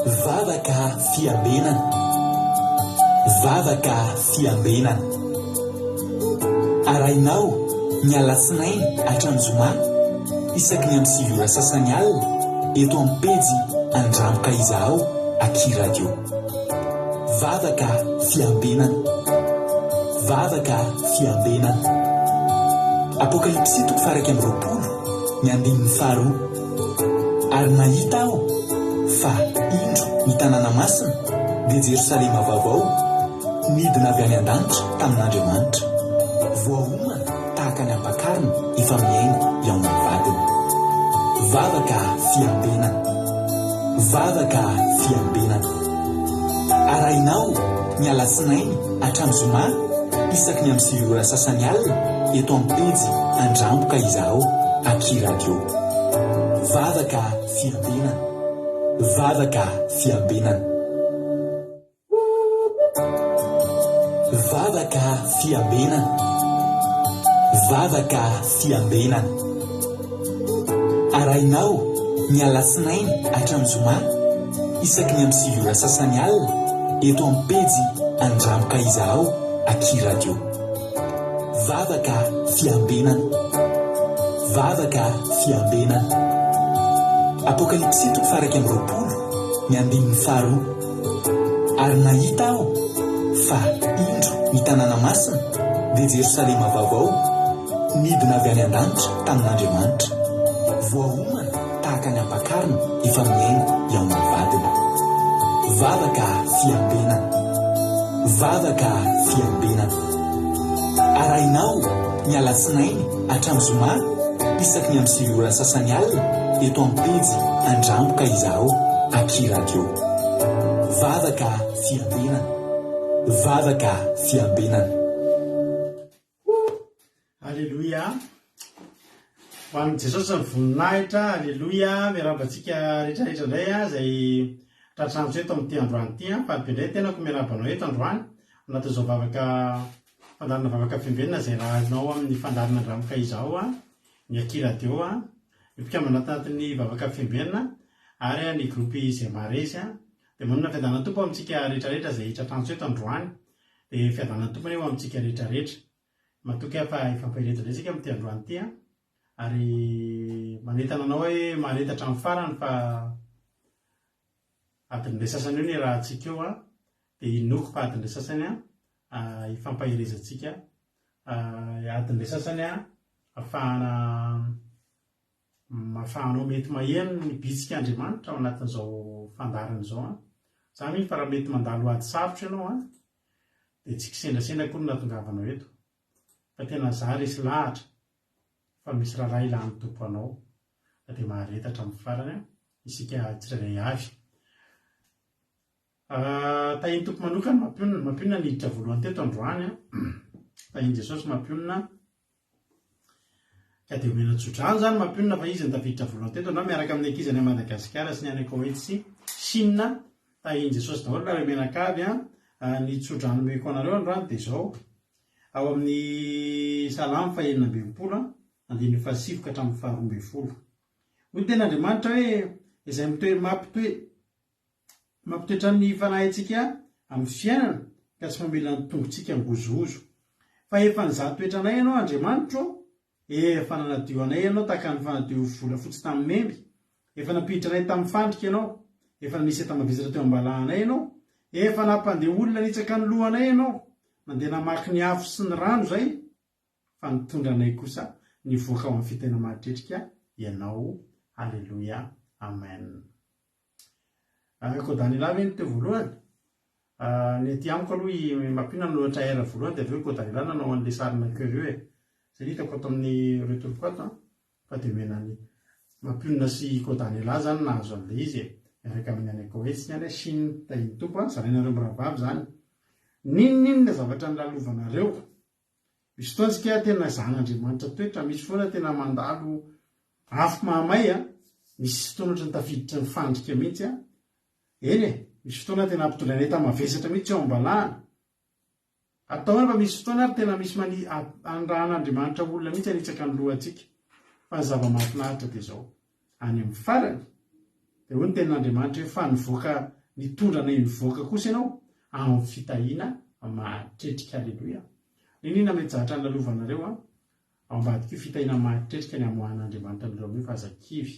Vavaka fiambenana. Vavaka fiambenana. Arahinao ny alatsinainy hatramin'ny zoma isaky ny amin'ny 9 ora sasany alina eto amin'ny pejy Andramoka Izahao aky Radio. Vavaka fiambenana. Vavaka fiambenana. Apokalypsy toko faha 21 ny andininy faharoa. Ary nahita aho fa, indro, ny tanàna masina, dia Jerosalema vaovao, nidina avy any an-danitra tamin'Andriamanitra. Voaomana tahaka ny ampakarina efa mihaingo hihaona amin'ny vadiny. Vavaka fiambenana. Vavaka fiambenana. Arahinao ny alatsinainy hatramin'ny zoma isaky ny amin'ny 9 ora sasany alina eto amin'ny pejy Andramboka Izahao Aky Radio. Vavaka fiambenana. Vavaka fiambenana. Vavaka fiambenana. Vavaka fiambenana. Arahinao ny alatsinainy hatramin'ny zoma isaky ny amin'ny 9 ora sasany alina eto amin'ny pejy Andramoka Izahao aky Radio. Vavaka fiambenana. Vavaka fiambenana. Apokalypsy toko faha 21 ny andininy faharoa. Ary nahita aho fa, indro, ny tanàna masina, dia Jerosalema vaovao, nidina avy any an-danitra tamin'Andriamanitra. Voaomana tahaka ny ampakarina efa mihaingo hihaona amin'ny vadiny. Vavaka fiambenana. Vavaka fiambenana. Arahinao ny alatsinainy hatramin'ny zoma isaky ny amin'ny 9 ora sasany alina eto amin'ny pejy Andramboka Izahao aky Radio. Vavaka fiambenana. Vavaka fiambenana. Aleloia. Ho an'i Jesosy ny voninahitra. Aleloia. Miarahaba antsika rehetra rehetra indray izay tratrantso eto amin'ity androany ity. Faly be indray ny tenako miarahaba anao eto androany anatin'izao vavaka fandaharana vavaka fiambenana izay raharinao amin'ny fandaharana Andramoka Izao, ny Aky Radio, ny mpikambana tanatin'ny vavaka fiambenana ary ny groupe izay maharesy. Dia manana fiadanan'ny Tompo amintsika rehetra rehetra izay tratrantso eto androany. Dia fiadanan'ny Tompo anie ho amintsika rehetra rehetra. Matoky aho fa hifampahery eto indray isika amin'ity androany ity an! Ary manentana anao hoe mahareta hatramin'ny farany fa adiny iray sasany eo ny iarahantsika eo an! Dia inoako fa adiny iray sasany an hifampaherezantsika, adiny iray sasany an ahafahana ahafahanao mety maheno ny bitsika Andriamanitra ao anatin'izao fandaharana izao an! Za mino fa raha mety mandalo ady sarotra ianao an! Dia tsy kisendrasendra akory no nahatongavanao eto fa tena za resy lahatra fa misy raharaha ilan'ny Tompo anao fa dia mahareta hatramin'ny farany isika tsirairay avy. Tahin'ny Tompo manokana mampionona, mampionona niditra voalohany teto androany an. Tahin'i Jesosy mampionona. Ka dia omena tsodrano izany mampionona fa izy no tafiditra voalohany teto androany miaraka amin'ny ankizy any Madagasikara sy ny any Koweït sy Chine. Tahin'i Jesosy daholo nareo mianakavy an. Ny tsodrano omeko anareo androany dia izao. Ao amin'ny Salamo faha-66 andininy fahasivy ka hatramin'ny faharoambinifolo. Hoy ny tenin'Andriamanitra hoe izay mitoe mampitoe Mampitoetra ny fanahintsika amin'ny fiainana ka tsy mamela ny tongotsika hangozohozo. Fa efa nizaha toetra anay Ianao, Andriamanitro ô, efa nanadio anay Ianao tahaka ny fanadio volafotsy tamin'ny memby, efa nampiditra anay tamin'ny fandrika Ianao, efa nanisy enta-mavesatra teo am-balahanay Ianao, efa nampandeha olona nitsaka ny lohanay Ianao, nandeha namaky ny afo sy ny rano izahay, fa nitondra anay kosa nivoaka ao amin'ny fitaina mahatretrika Ianao. Aleloia. Amen. Kodanila ve no teo voalohany? Ny aty amiko aloha i Mampino nanoratra R voalohany dia avy eo i Kodanila nanao an'ilay sarina coeur io e. Izay no hitako ato amin'ny retour-ko ato an. Fa dia omena an'i Mampionona sy i Kodanila izany nahazo an'ilay izy e. Miaraka amin'ny any Koweït sy ny any Chine. Tahin'ny Tompo an. Zarainareo mirahavavy izany. N'inon'inona zavatra nolalovanareo. Misy fotoana isika tena zahan'Andriamanitra toetra, misy fotoana tena mandalo afo mahamay a, misy fotoana ohatran'ny tafiditry ny fandrika mihitsy a, eny e, misy fotoana tena ampitondraina enta-mavesatra mihitsy eo am-balahana. Atao hoe fa misy fotoana ary tena misy mani anirahan'Andriamanitra olona mihitsy hanitsaka ny lohantsika. Fa ny zava-mahafinaritra dia izao, any amin'ny farany. Dia hoy ny tenin'Andriamanitra hoe fa nivoaka nitondra anay nivoaka kosa ianao amin'ny fitahiana mahatretrika. Aleloia. N'inon'inona mety zavatra nolalovanareo an, ao ambadik'io fitahiana mahatretrika ny hamoahan'Andriamanitra anareo amin'io fa aza kivy,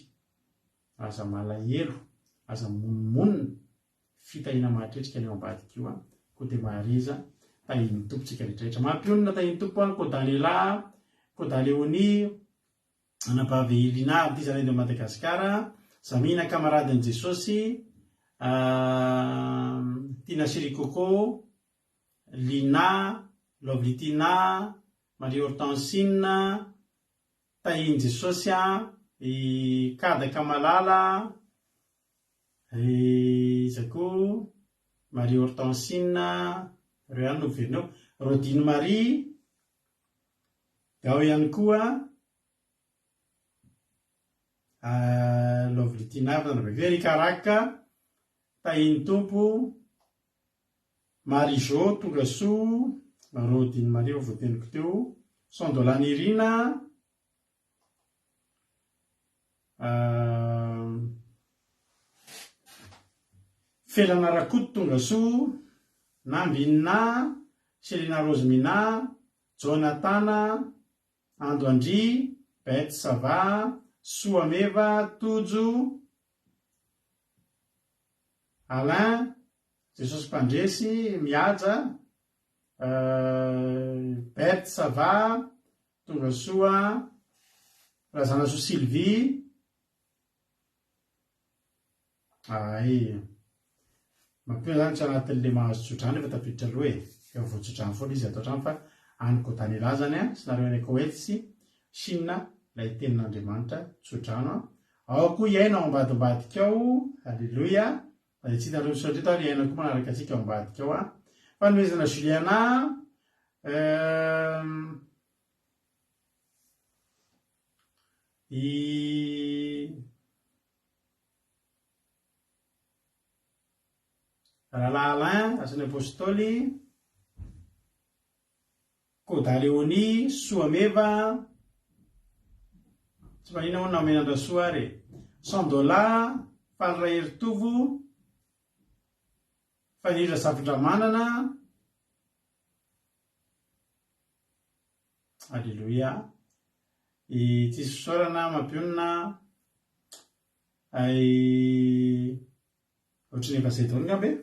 aza malahelo, aza mimonomonona, fitahiana mahatretrika ny ao ambadik'io an, koa dia mahareza tahian'ny Tompo tsika rehetra rehetra. Mampionona tahian'ny Tompo an, Koda Lela, Koda Léonie, Anabavy Lina aty zany eto Madagascar, Zamina camarade an'i Jesosy, Tina Chérie Coco, Lina, Lovely Tina, Marie Hortensine, Tahin'i Jesosy a, i Kadaka Malala, iza koa, Marie Hortensine, ireo ihany no miverina eo, Rodine Marie, Dia ao ihany koa Lovely Tina avy nanao bebe, Rika Raka, Tahin'ny Tompo, Marie Jo tonga soa, Rodine Marie efa voateniko teo, Sandola Nirina, Felana Rakoto tonga soa, Nambinina, Selina Rose Mina, Jonatana, Ando Andria, Beth Sava, Soa Meva, Tojo, Alain, Jesosy Mpandresy, Mihaja, Beth Sava, Tongasoa, Razanasoa Sylvie, Hay. Mampino zany tsy anatin'le mahazo tsodrano efa tafiditra aloha e. Efa voatsodrano foana izy ato an-trano fa any Kodanela zany an, sy nareo any Koety sy Chine ilay tenin'Andriamanitra tsodrano an. Ao koa hiaina ao ambadimbadika ao, Aleloia. Na dia tsy hitanareo misaotra eto ary hiaina koa manaraka antsika ao ambadika ao an. Fanomezana Juliana, euh, I Rahalahy Alain, Asan'ny Apôstôly, Koda Léonie, Soameva, tsy maninona moa na omena an-dRasoa ary e, Sandola, Faly Raheritovo, Faniry Razafindramanana, Aleloia. I tsisy fisaorana mampionona ay ohatran'ny efa zay daholo ngamba e.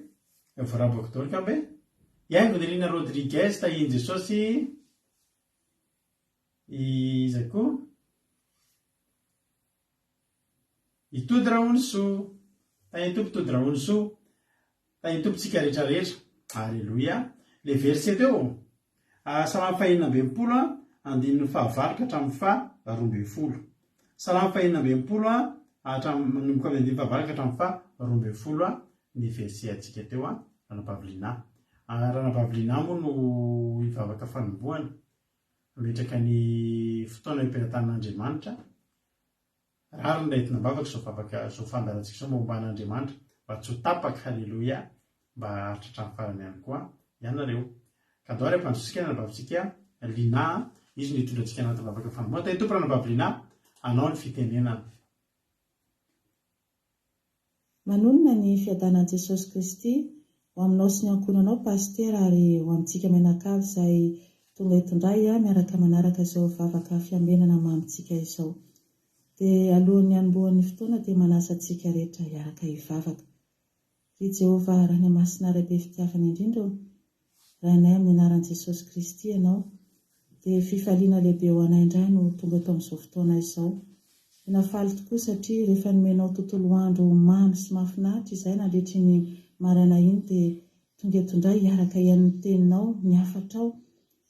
Efa voarabako daholo ngamba e. I Haingo Nirina Rodriguez tahian'i Jesosy iza koa? I Tody Rahonisoa. Tahian'ny Tompo Tody Rahonisoa. Tahian'ny Tompo tsika rehetra rehetra. Aleloia. Le verset teo. Salamo fahenina amby 60 andininy fahavalo ka hatramin'ny faha 12. Salamo fahenina amby 60 hatramin'ny manomboka amin'ny andininy fahavalo ka hatramin'ny faha 12 ny verset antsika teo Ranabavy Lina. Ranabavy Lina moa no hivavaka fanombohana. Hametraka ny fotoana eo am-pelatanan'Andriamanitra. Rariny raha entina am-bavaka izao vavaka izao fandaharantsika izao mba homban'Andriamanitra mba tsy ho tapaka haleloia mba haharitra hatramin'ny farany ihany koa ianareo. Ka andao ary ampandrosotsika ny anabavintsika Lina a, izy no hitondra antsika anaty vavaka fanompoana. Tahin'ny Tompo ranabavy Lina, anao ny fitenenana. Manonona ny fiadanan'i Jesosy Kristy ho aminao sy ny ankohonanao Pasitera ary ho amintsika mianakavy izay tonga eto indray miaraka manaraka izao vavaka fiambenana mamintsika izao. Dia alohan'ny hanombohan'ny fotoana dia manasa antsika rehetra hiaraka hivavaka. Ry Jehovah Ray Masina Ray be fitiavana indrindra ô, Rainay amin'ny anaran'i Jesosy Kristy Ianao, dia fifaliana lehibe ho anay indray no tonga eto amin'izao fotoana izao. Tena faly tokoa satria rehefa nomenao tontolo andro mamy sy mahafinaritra izahay nandritra iny maraina iny dia tonga eto indray hiaraka hihaino ny teninao, ny hafatrao.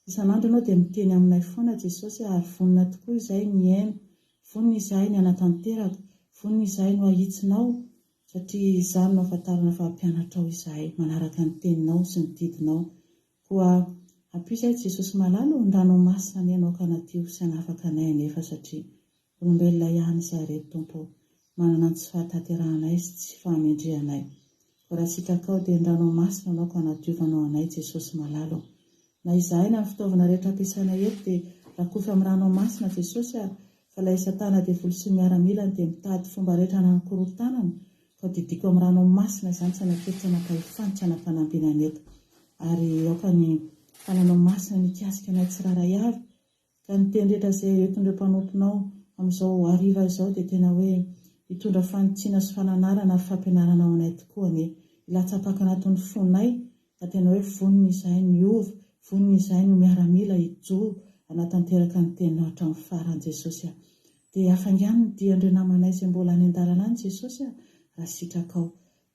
Isan'andro Ianao dia miteny aminay foana Jesosy ary vonona tokoa izahay ny hihaino, vonona izahay ny hanatanteraka, vonona izahay no hahitsinao satria izany no ahafantarana fa mpianatrao izahay, manaraka ny teninao sy ny didinao. Koa ampio izahay Jesosy malala o, ny ranao masina anie no aoka hanadio sy hanafaka anay anefa satria olombelona ihany izahay reto Tompo o, manana ny tsy fahatanterahanay sy tsy fahamendrehanay. Koa raha sitrakao dia ny ranao masina no aoka hanadiovanao anay Jesosy malala o. Na izahay na ny fitaovana rehetra ampiasainay eto dia rakofy amin'ny ranao masina Jesosy a, fa ilay satana devoly sy ny miaramilany dia mitady fomba rehetra hanankorontanana. Ka didiako amin'ny ranao masina izany tsy hanan-kery tsy hanam-pahefana tsy hanam-panambinana eto. Ary aoka ny tananao masina ny hikasika anay tsirairay avy Ka ny teny rehetra izay entin'ireo mpanomponao amin'izao hariva izao dia tena hoe hitondra fanitsiana sy fananarana ary fampianarana ho anay tokoa anie. Hilatsa-paka anatin'ny fonay ka tena hoe vonona izahay ny hiova, vonona izahay ny ho miaramila hijoro hanatanteraka ny teninao hatramin'ny farany Jesosy a. Dia hafaingano ny dian'ireo namanay izay mbola any an-dalana any Jesosy a, raha sitrakao.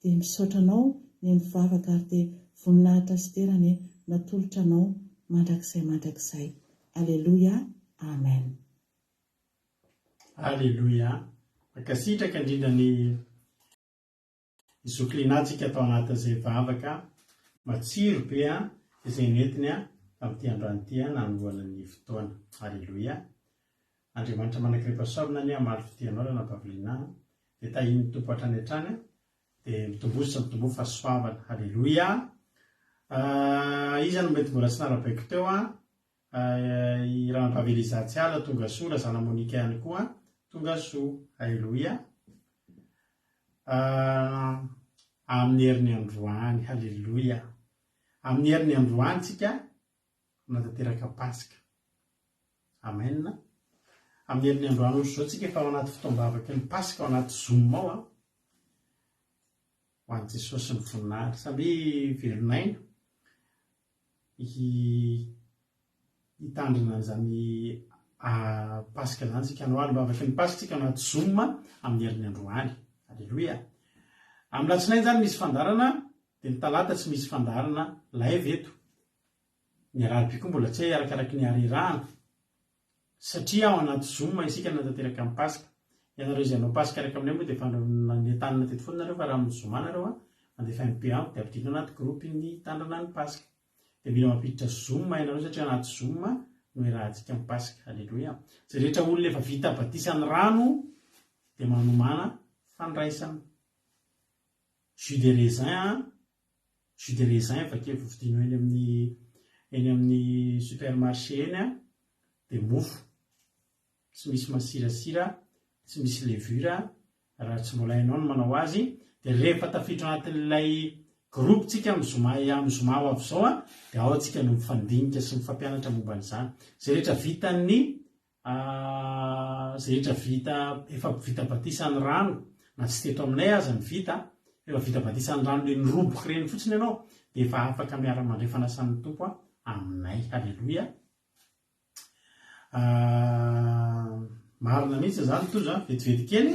Dia misaotra anao ny nivavaka ary dia voninahitra sy dera anie natolotra anao mandrakizay mandrakizay. Aleloia Amen. Aleloia. Mankasitraka indrindra ny zoky Lina-tsika tao anatin'izay vavaka matsiro be izay nentiny tamin'ity androany ity nanombohana ny fotoana. Aleloia. Andriamanitra manan-karem-pahasoavana anie hamaly fitia anao Ranabavy Lina. Dia tahian'ny Tompo hatrany hatrany dia mitomboa sy mitomboa fahasoavana. Aleloia. Iza no mety mbola tsy narabaiko teo an? I Ranabavy Eliza Tsiala tonga soa, Razana Monica ihany koa tonga soa. Aleloia. Amin'ny heriny androany. Aleloia. Amin'ny heriny androany tsika manatanteraka Paska. Amen. Amin'ny herin'ny androany ohatr'izao tsika efa ao anaty fotoam-bavaky ny Paska ao anaty Zoom ao an. Ho an'i Jesosy ny voninahitra. Samia velon'aina hitandrina an'izany Paska izany tsika. Hanao alim-bavaky ny Paska tsika ao anaty Zoom amin'ny herin'ny androany. Aleloia. Amin'ny latsinainy izany misy fandaharana, dia ny talata tsy misy fandaharana live eto. Ny alarobia koa mbola tsy hay arakaraky ny harerahana satria ao anaty zoom isika nanatanteraka ny paska. Ianareo izay hanao paska araka aminay moa dia efa nentanina teto foana nareo fa raha amin'ny zoma nareo an, mandefa MP amiko dia ampidirina anaty groupe ny tandrana ny paska. Dia mila mampiditra zoom ianareo satria anaty zoom no iarahantsika ny paska. Aleloia. Izay rehetra olona efa vita batisan'ny rano dia manomàna fandraisana. Jus de raisin an, jus de raisin vakio vidino eny amin'ny eny amin'ny supermarché eny an, dia mofo tsy misy masirasira, tsy misy levure, raha tsy mbola hainao ny manao azy, dia rehefa tafiditra ao anatin'ilay groupe tsika amin'ny zoma amin'ny zoma ho avy izao an, dia ao tsika no mifandinika sy mifampianatra momba an'izany. Izay rehetra vitan'ny Izay rehetra vita efa vita batisa ny rano na tsy teto aminay aza ny vita efa vita batisa ny rano le niroboka ireny fotsiny ianao dia efa afaka miara mandray fanasan'ny Tompo aminay haleloia marina mihitsy izany tojo a vetivety kely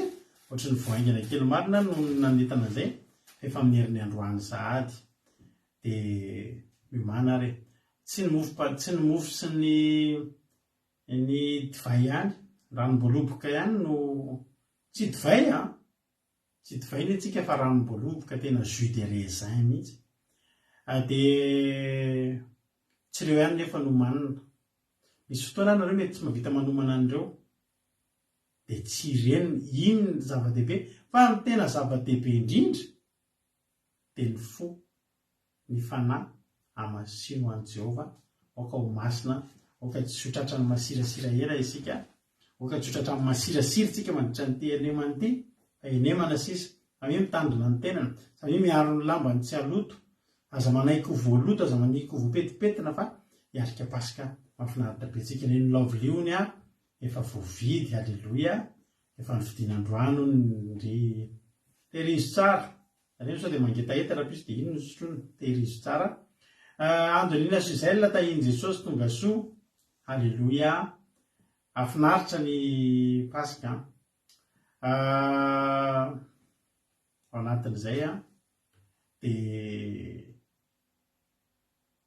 ohatry ny voaingana kely marina no nanentana an'izay fa efa amin'ny herin'ny androany sahady dia miomàna ary e tsy ny mofo tsy ny mofo sy ny Ny divay ihany, ranom-boaloboka ihany no, tsy divay an! Tsy divay ny antsika fa ranom-boaloboka tena jus de raisin mihitsy. Dia tsy ireo ihany nefa no omanina. Misy fotoana nareo mety tsy mahavita manomana an'ireo. Dia tsy ireny, iny ny zava-dehibe. Fa ny tena zava-dehibe indrindra dia ny fo. ny fanahy hamasino an'i Jehovah, aoka ho masina, aoka tsy ho tratran'ny masirasira ela isika, aoka tsy ho tratran'ny masirasira isika mandritra an'ity henemana ity, fa henemana sisa, samia mitandrina ny tenany, samia miaro ny lambany tsy haloto, aza manaiky ho voaloto, aza manaiky ho voapetipetina fa hiarika Paska mahafinaritra be tsika, ny lovely ony efa voavidy, haleloia, efa novidiana androany hono ry tehirizo tsara. Aleo sao dia mangetaheta rapiso dia iny no sotroina, tehirizo tsara. Andolina Gisèle tahin'i Jesosy tonga soa. Alléluia. Hafinaritra ny Paska an. Ao anatin'izay an dia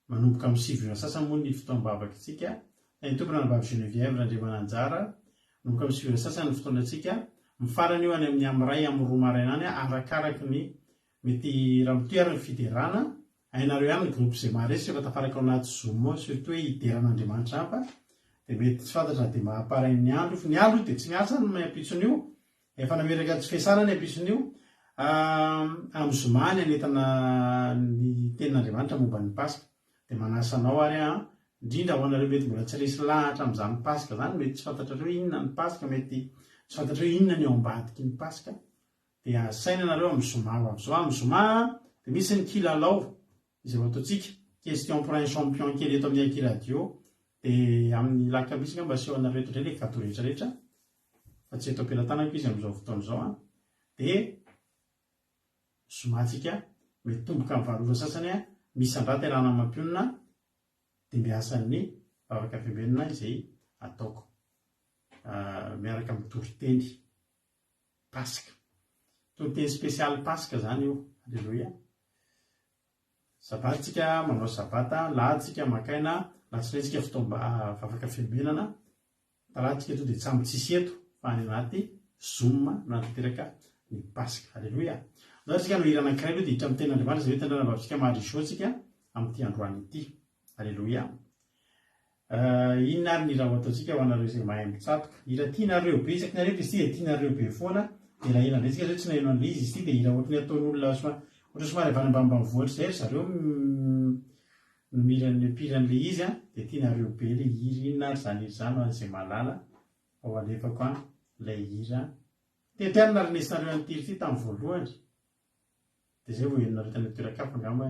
Manomboka amin'ny 9 ora sasany moa ny fotoam-bavakitsika. Tahin'ny Tompo Ranabavy Geneviève Randriamananjara. Manomboka amin'ny 9 ora sasany ny fotoanantsika. Mifarana io any amin'ny amin'ny iray amin'ny roa maraina any arakaraky ny mety raha mitohy ary ny fiderana. Hainareo ihany ny groupe izay maharesy rehefa tafaraka ao anaty zoom ao surtout hoe hidera an'Andriamanitra hafa dia mety tsy fantatra na dia maha-appareil ny andro io. Ny ahy aloha dia tsy miasa ny ampitson'io. Efa nametraka tsy fiasana ny ampitson'io, amin'ny zoma ny hanentana ny tenin'Andriamanitra momba ny Paska. Dia manasa anao ary aho, indrindra ho anareo mety mbola tsy resy lahatra amin'izany Paska izany, mety tsy fantatrareo inona ny Paska, mety tsy fantatrareo inona ny ao ambadiky ny Paska. Dia asaina nareo amin'ny zoma ho avy izao. Amin'ny zoma dia misy ny kilalao izay ho ataontsika, question pour un champion kely eto amin'ny Aky Radio. Dia amin'ny lakamisy angamba aseho anareo eto indray ilay cadeau rehetra rehetra fa tsy eto am-pelatanako izy amin'izao fotoana izao an. Dia zoma tsika mitomboka amin'ny valo ora sasany an, misy andrata iarahana mampionona dimbiasan'ny vavaka fiambenana izay ataoko miaraka amin'ny toriteny. Paska. Toriteny spesialy Paska izany io. Aleloia. Sabata tsika manao sabata, lahady tsika maka aina, alatsinainy tsika fotoam-bavaka fiambenana, talata tsika tonga dia tsambo tsisy eto fa any anaty zoom no hanatanteraka ny Paska. Aleloia. Andao ary tsika hanao hira anankiray aloha dia hiditra amin'ny tenin'Andriamanitra izay hoe tandranam-bavintsika Marie-Jo tsika amin'ity androany ity. Aleloia. Inona ary ny hira ho ataontsika ho anareo izay mahay mitsatoka? Hira tianareo be, isaky ny arivo izy ity dia tianareo be foana, dia raha hira indray tsika zao tsy naheno an'ilay izy, izy ity dia hira ohatry ny ataon'olona somary ohatry ny somary avy any ambanimbanivohitra izay ry zareo no mihira ny mpihira an'ilay izy an, dia tianareo be ilay hira, inona ary izany hira izany ho an'izay mahalala fa ho alefako an ilay hira. Teto ihany no narenesinareo an'ity hira ity tamin'ny voalohany, dia izay vao henonareo tany amin'ny toeran-kafa angamba.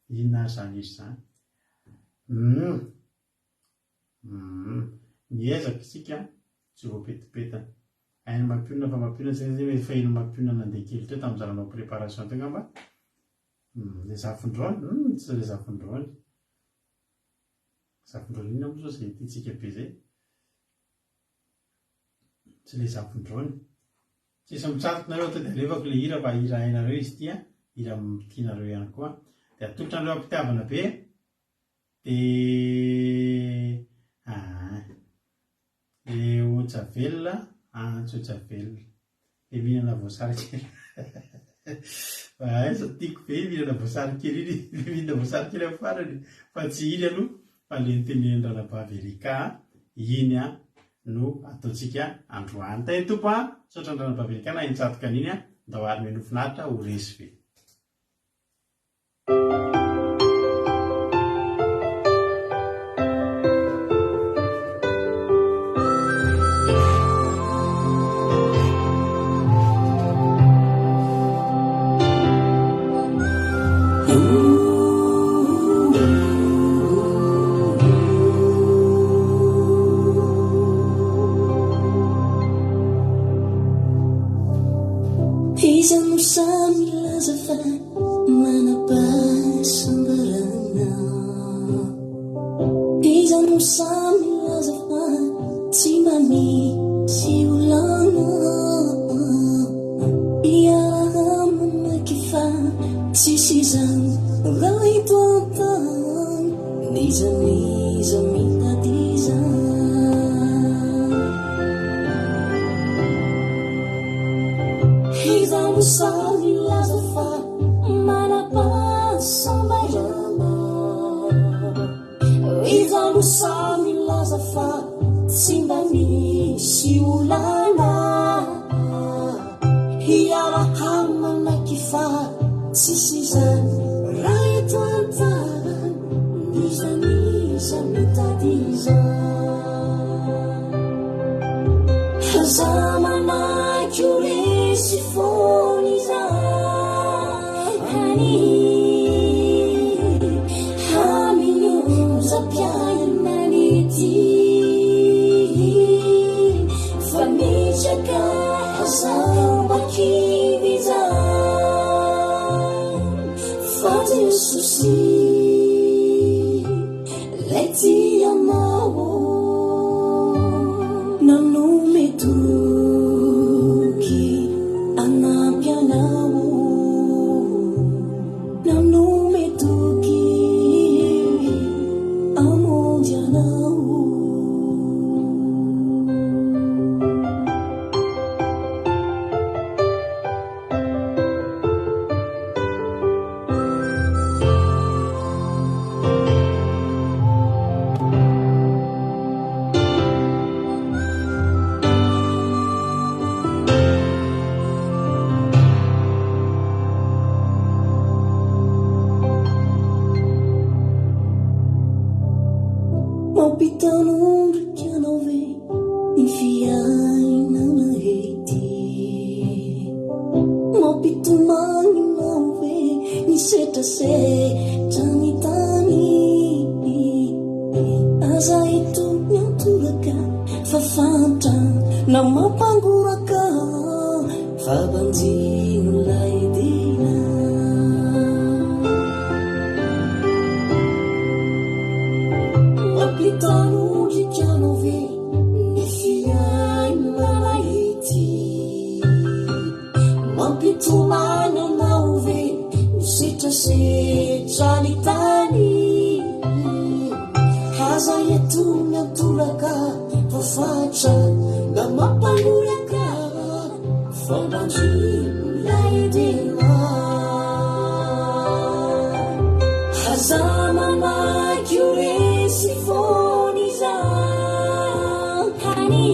Inona ary izany hira izany? Humm. Humm. Miezaka isika tsy voapetipetana. Hain'ny mampionona fa mampionona tsy hain'ny efa iny mampionona nandeha kely teo tamin'ny za nanao préparation teo angamba. Humm. Le zafindraony? Humm, tsy le zafindraony. Zafindraony inona moa zao izay tiantsika be izay? Tsy le zafindraony. Tsisy mitsatoka nareo to de alefako le hira fa hira hainareo izy ity a, hira tianareo ihany koa. De atolotra anareo am-pitiavana be de aa le ontsa velona antso ontsa velona. Le mihinana voasary kely Aiza tiako be iny mihinana voasary kely iny, le mihinana voasary kely amin'ny farany fa tsy iny aloha fa le notenenin'i Ranabavy Ericka iny no ataontsika androany. Tahin'ny Tompo an! Misaotra an'i Ranabavy Ericka nahay nitsatoka an'iny an! Ndao ary menoa finaritra ho resy ve. Iza no sahy milaza fa manam-pahasambarana? Iza no sahy milaza fa tsy mba misy olana? Iaraha-manaiky fa tsisy izany raha eto an-tany. N'iza n'iza mitady izany. Iza no sahy milaza fa manam-pahasambarana? Iza no sahy milaza fa tsy mba misy olana? Hiara-hamanaiky fa tsisy izany raha eto an-tany, n'iza n'iza mitady izany. Aza manaiky ho resy foana izany, amin'ny onjam-piainana ety, fa mitraka aza mba kivy izany, fa Jesosy Lay tia anao nanome toky hanampy anao nanome toky hamonjy anao. Setrasetra ny tany Aza eto miantoraka Fa fantra na mampangoraka Fa banjino ilay dina Mampitanondrika anao ve ny fiainana ity Mampitomany anao ve ny setrasetra ny tany? Aza eto miantoraka fa fatra na mampangoraka fa banjino ilay dina. Aza mamaky ho resy foana izany tany.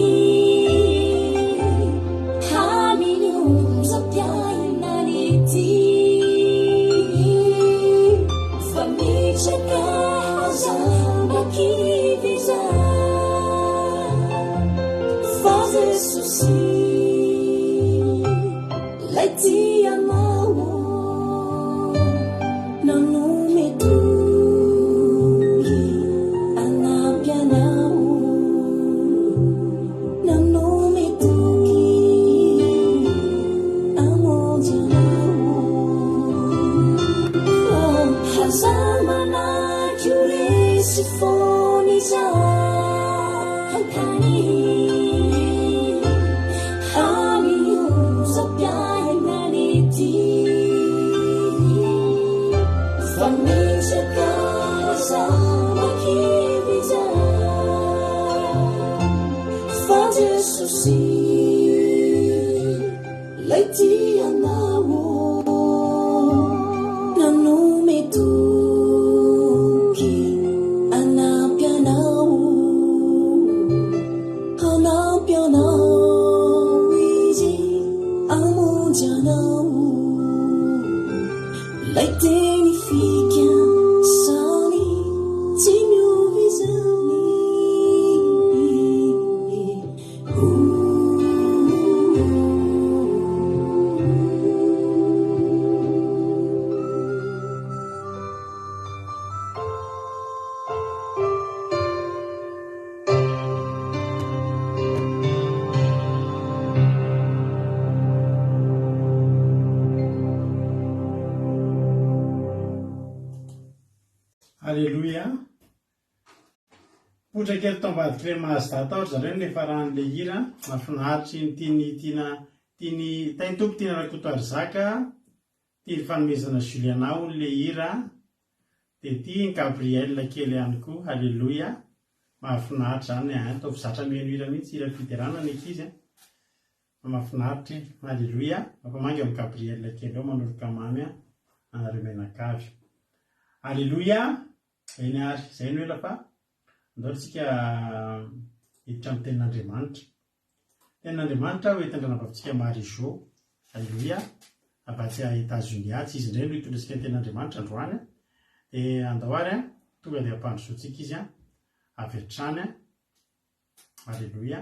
Nanome toky hamonjy anao. Aza manahy ho resy foana izahay Amin'ny onjam-piainana ety. Fa mitraka aza makivy izahay. Fa Jesosy 'lay tia anao Nanome toky hanampy anao Hanampy anao Izy hamonjy anao 'Lay teny fikasany tsy miova izany. Aleloia. Poitra kely tao ambadik'ireny Mazda tao ry zareo no niafaran'ilay hira. Mahafinaritra iny tian'i Tiana tian'i Taintompo Tiana Rakotoarizaka, tian'i Fanomezana Juliana hono ilay hira. Dia tian'i Gabriel kely ihany koa. Aleloia. Mahafinaritra izany an. Ataovy zatra mihaino hira mihitsy, hira fiderana ny ankizy an. Fa mahafinaritra e. Aleloia. Mampamangy amin'i Gabriel kely ao manoroka mamy anareo mianakavy. Aleloia. Eny ary, izay no ela fa andao tsika hiditra amin'ny tenin'Andriamanitra. Tenin'Andriamanitra ho entin-dRanabavintsika Marie Jo. Aleloia. Avy atsy Etats-Unis atsy izy indray no hitondra antsika ny tenin'Andriamanitra androany. Dia andao ary tonga dia ampandrosoantsika izy avy hatrany. Aleloia.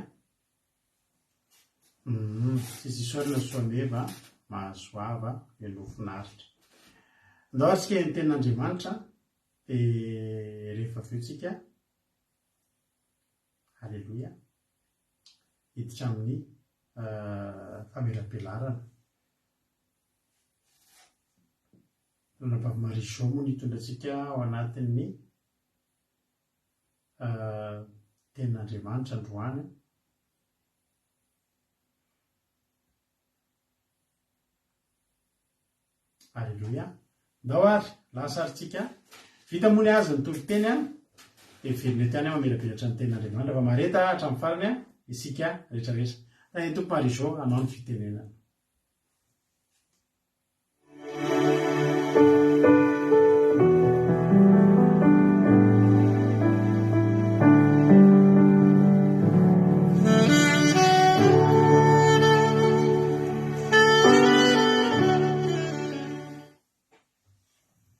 Tsisy isaorana Soaneva, mahasoava, mialoha finaritra. Andao ary tsika ny tenin'Andriamanitra dia rehefa avy eo tsika Aleloia hiditra amin'ny famelabelarana. Ranabavy Marie Jo moa no hitondra antsika ao anatin'ny tenin'Andriamanitra androany. Aleloia. Ndao ary, lasa ary tsika. Vita moa ny azy ny toriteny an, dia miverina eto ihany aho mamelabelatra ny tenin'Andriamanitra fa mahareta hatramin'ny farany an, isika rehetra rehetra. Tahian'ny Tompo Marie Jo hanao ny fitenenana.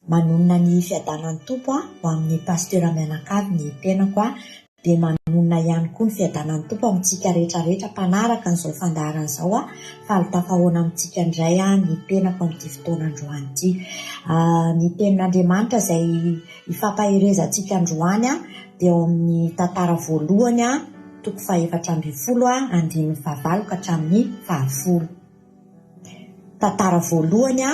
Manonona ny fiadanan'ny Tompo ho amin'ny Pasteur mianakavy ny tenako. Dia manonona ihany koa ny fiadanan'ny Tompo amintsika rehetra rehetra mpanaraka an'izao fandaharana izao aho. Faly tafahoana amintsika indray aho ny tenako amin'ity fotoana androany ity. Ny tenin'Andriamanitra izay ifampaherezantsika androany dia ao amin'ny tantara voalohany toko fahefatra ambinifolo andininy fahavalo ka hatramin'ny fahafolo. Tantara voalohany a,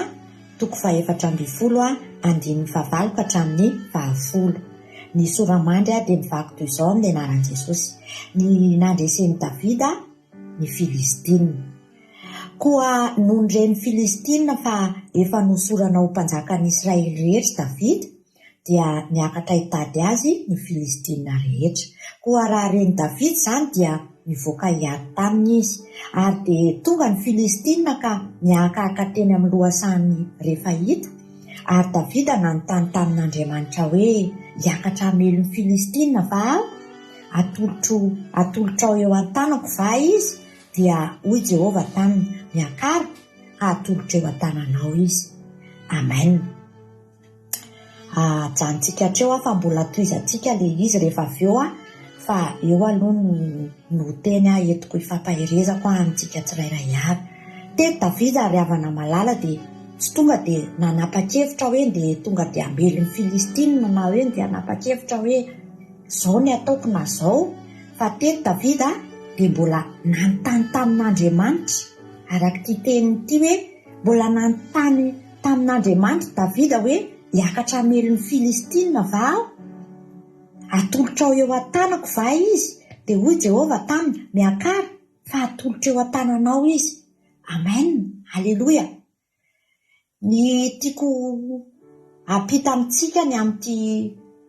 toko fahefatra ambinifolo a, andininy fahavalo ka hatramin'ny fahafolo. Ny sora-mandry a dia mivaky toy izao amin'ny anaran'i Jesosy, Ny nandresen'i Davida ny Filistina. Koa nony ren'ny Filistina fa efa nosorana ho mpanjakan'ny Israely rehetra Davida, dia niakatra hitady azy ny Filistina rehetra. Koa raha ren'i Davida izany dia nivoaka hiady taminy izy. Ary dia tonga ny Filistina ka nihakahaka teny amin'ny lohasahan'ny Refaita. Ary Davida nanontany tamin'Andriamanitra hoe, Hiakatra hamely ny Filistina va aho? Atolotro, atolotrao eo an-tanako va izy? Dia hoy Jehovah taminy, Miakara, ka atolotro eo an-tananao izy. Amen. Ajanontsika hatreo aho fa mbola tohizantsika le izy rehefa avy eo fa eo aloha no no teny entiko hifampaherezako amintsika tsirairay avy. Teto Davida ry havana malala dia tsy tonga dia nanapa-kevitra hoe ndeha tonga dia hamely ny Filistina na hoe ndeha hanapa-kevitra hoe zao ny ataoko na zao fa teto Davida dia mbola nanontany tamin'Andriamanitra araka ity teniny ity hoe mbola nanontany Tamin'Andriamanitra Davida hoe, Hiakatra hamely ny Filistina va aho? Hatolotrao eo an-tanako va izy? Dia hoy Jehovah taminy, Miakara, fa hatolotro eo an-tananao izy. Amen! Aleloia! Ny tiako hampita amintsika ny amin'ity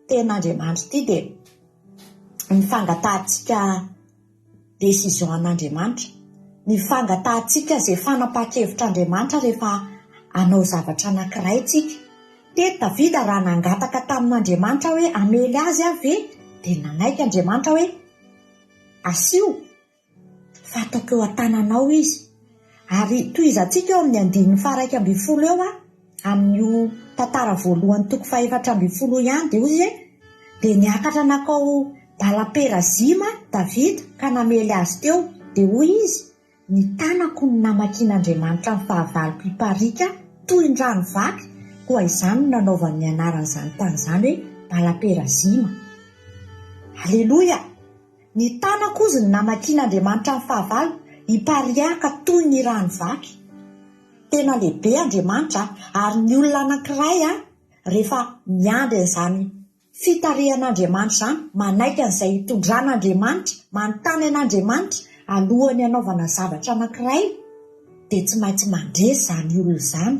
tenin'Andriamanitra ity dia ny fangatahantsika décision an'Andriamanitra, ny fangatahantsika izay fanapahan-kevitr'Andriamanitra rehefa hanao zavatra anankiray tsika. Teto Davida raha nangataka tamin'Andriamanitra hoe hamely azy aho ve dia nanaiky Andriamanitra hoe asio fa ataoko eo an-tananao izy. Ary tohizantsika eo amin'ny andininy faha-11 eo amin'io tantara voalohany toko faha-14 io ihany dia hoy izy hoe, Dia niakatra nankao Bala-perazima Davida ka namely azy teo, dia hoy izy, Ny tanako no namakian'Andriamanitra ny fahavaloko hipariaka toy ny rano vaky, koa izany no nanaovany ny anaran'izany tany izany hoe Bala-perazima. Aleloia! Ny tanako hozy no namakian'Andriamanitra ny fahavalo hipariaka toy ny rano vaky. Tena lehibe Andriamanitra ary ny olona anankiray rehefa miandry an'izany fitarihan'Andriamanitra izany, manaiky an'izay hitondran'Andriamanitra, manontany an'Andriamanitra alohan'ny hanaovana zavatra anankiray dia tsy maintsy mandresy izany olona izany.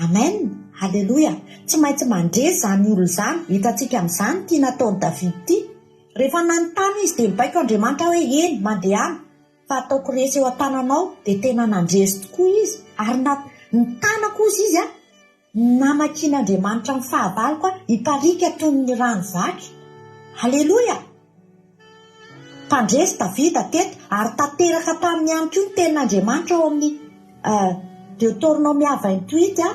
Amen! Aleloia! Tsy maintsy mandresy izany olona izany. Hitantsika amin'izany ity nataon'i Davida ity. Rehefa nanontany izy dia nibaiko Andriamanitra hoe, Eny, mandehana, fa hataoko resy eo an-tananao. Dia tena nandresy tokoa izy. Ary na, ny tanako hozy izy, namakian'Andriamanitra ny fahavaloko hipariaka toy ny rano vaky. Aleloia! Mpandresy Davida teto, ary tanteraka taminy ihany koa ny tenin'Andriamanitra ao amin'ny Deotornomia 28,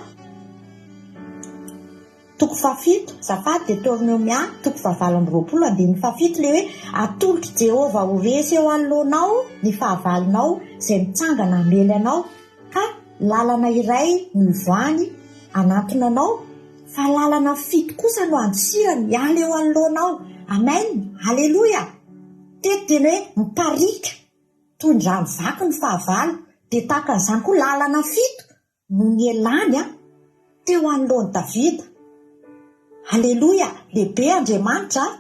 toko fahafito, azafady, Deotornomia toko fahavalo amby roapolo, andininy fahafito, ilay hoe, Atolotr'i Jehovah ho resy eo anoloanao ny fahavalonao izay mitsangana hamely anao, ka lalana iray no hivoahany hanantona anao, Fa lalana fito kosa no andosirany hiala eo anoloanao. Amen! Aleloia! Teto dia ny hoe mipariaka toy ny rano vaky ny fahavalo. Dia tahaka an'izany koa lalana fito no nialany teo anoloan'i Davida. Aleloia! Lehibe Andriamanitra a!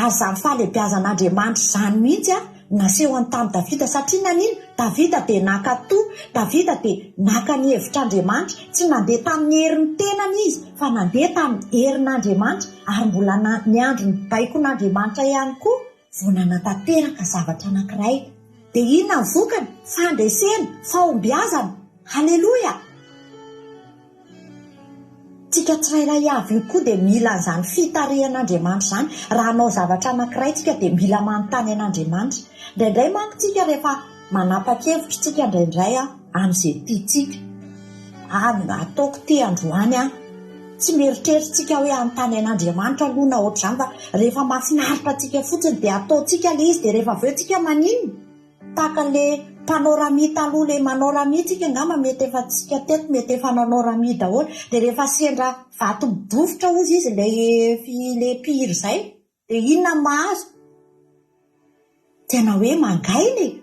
Ary izany fahalehibiazan'Andriamanitra izany mihitsy no nasehony tamin'i Davida, satria naninona? Davida dia nankatò, Davida dia naka ny hevitr'Andriamanitra, tsy nandeha tamin'ny herin'ny tenany izy, fa nandeha tamin'ny herin'Andriamanitra, ary mbola niandry ny baikon'Andriamanitra ihany koa vao nanatanteraka zavatra anankiray. Dia inona ny vokany? Fandresena, fahombiazana. Haleloia! Tsika tsirairay avy io koa dia mila an'izany fitarihan'Andriamanitra izany. Raha hanao zavatra anankiray tsika dia mila manontany an'Andriamanitra. Indraindray manko tsika rehefa manapa-kevitra tsika indraindray amin'izay tiantsika. Ah, ataoko ity androany an. Tsy mieritreritra tsika hoe hanontany an'Andriamanitra aloha na ohatr'izany fa rehefa mahafinaritra antsika fotsiny dia ataontsika ilay izy dia rehefa avy eo tsika maninona? Tahaka an'ilay mpanao rami taloha ilay manao rami tsika angamba mety efa tsika teto mety efa nanao rami daholo dia rehefa sendra vato midofotra hozy izy ilay ilay mpihira izay Dia inona no mahazo? Tena hoe mangaina e!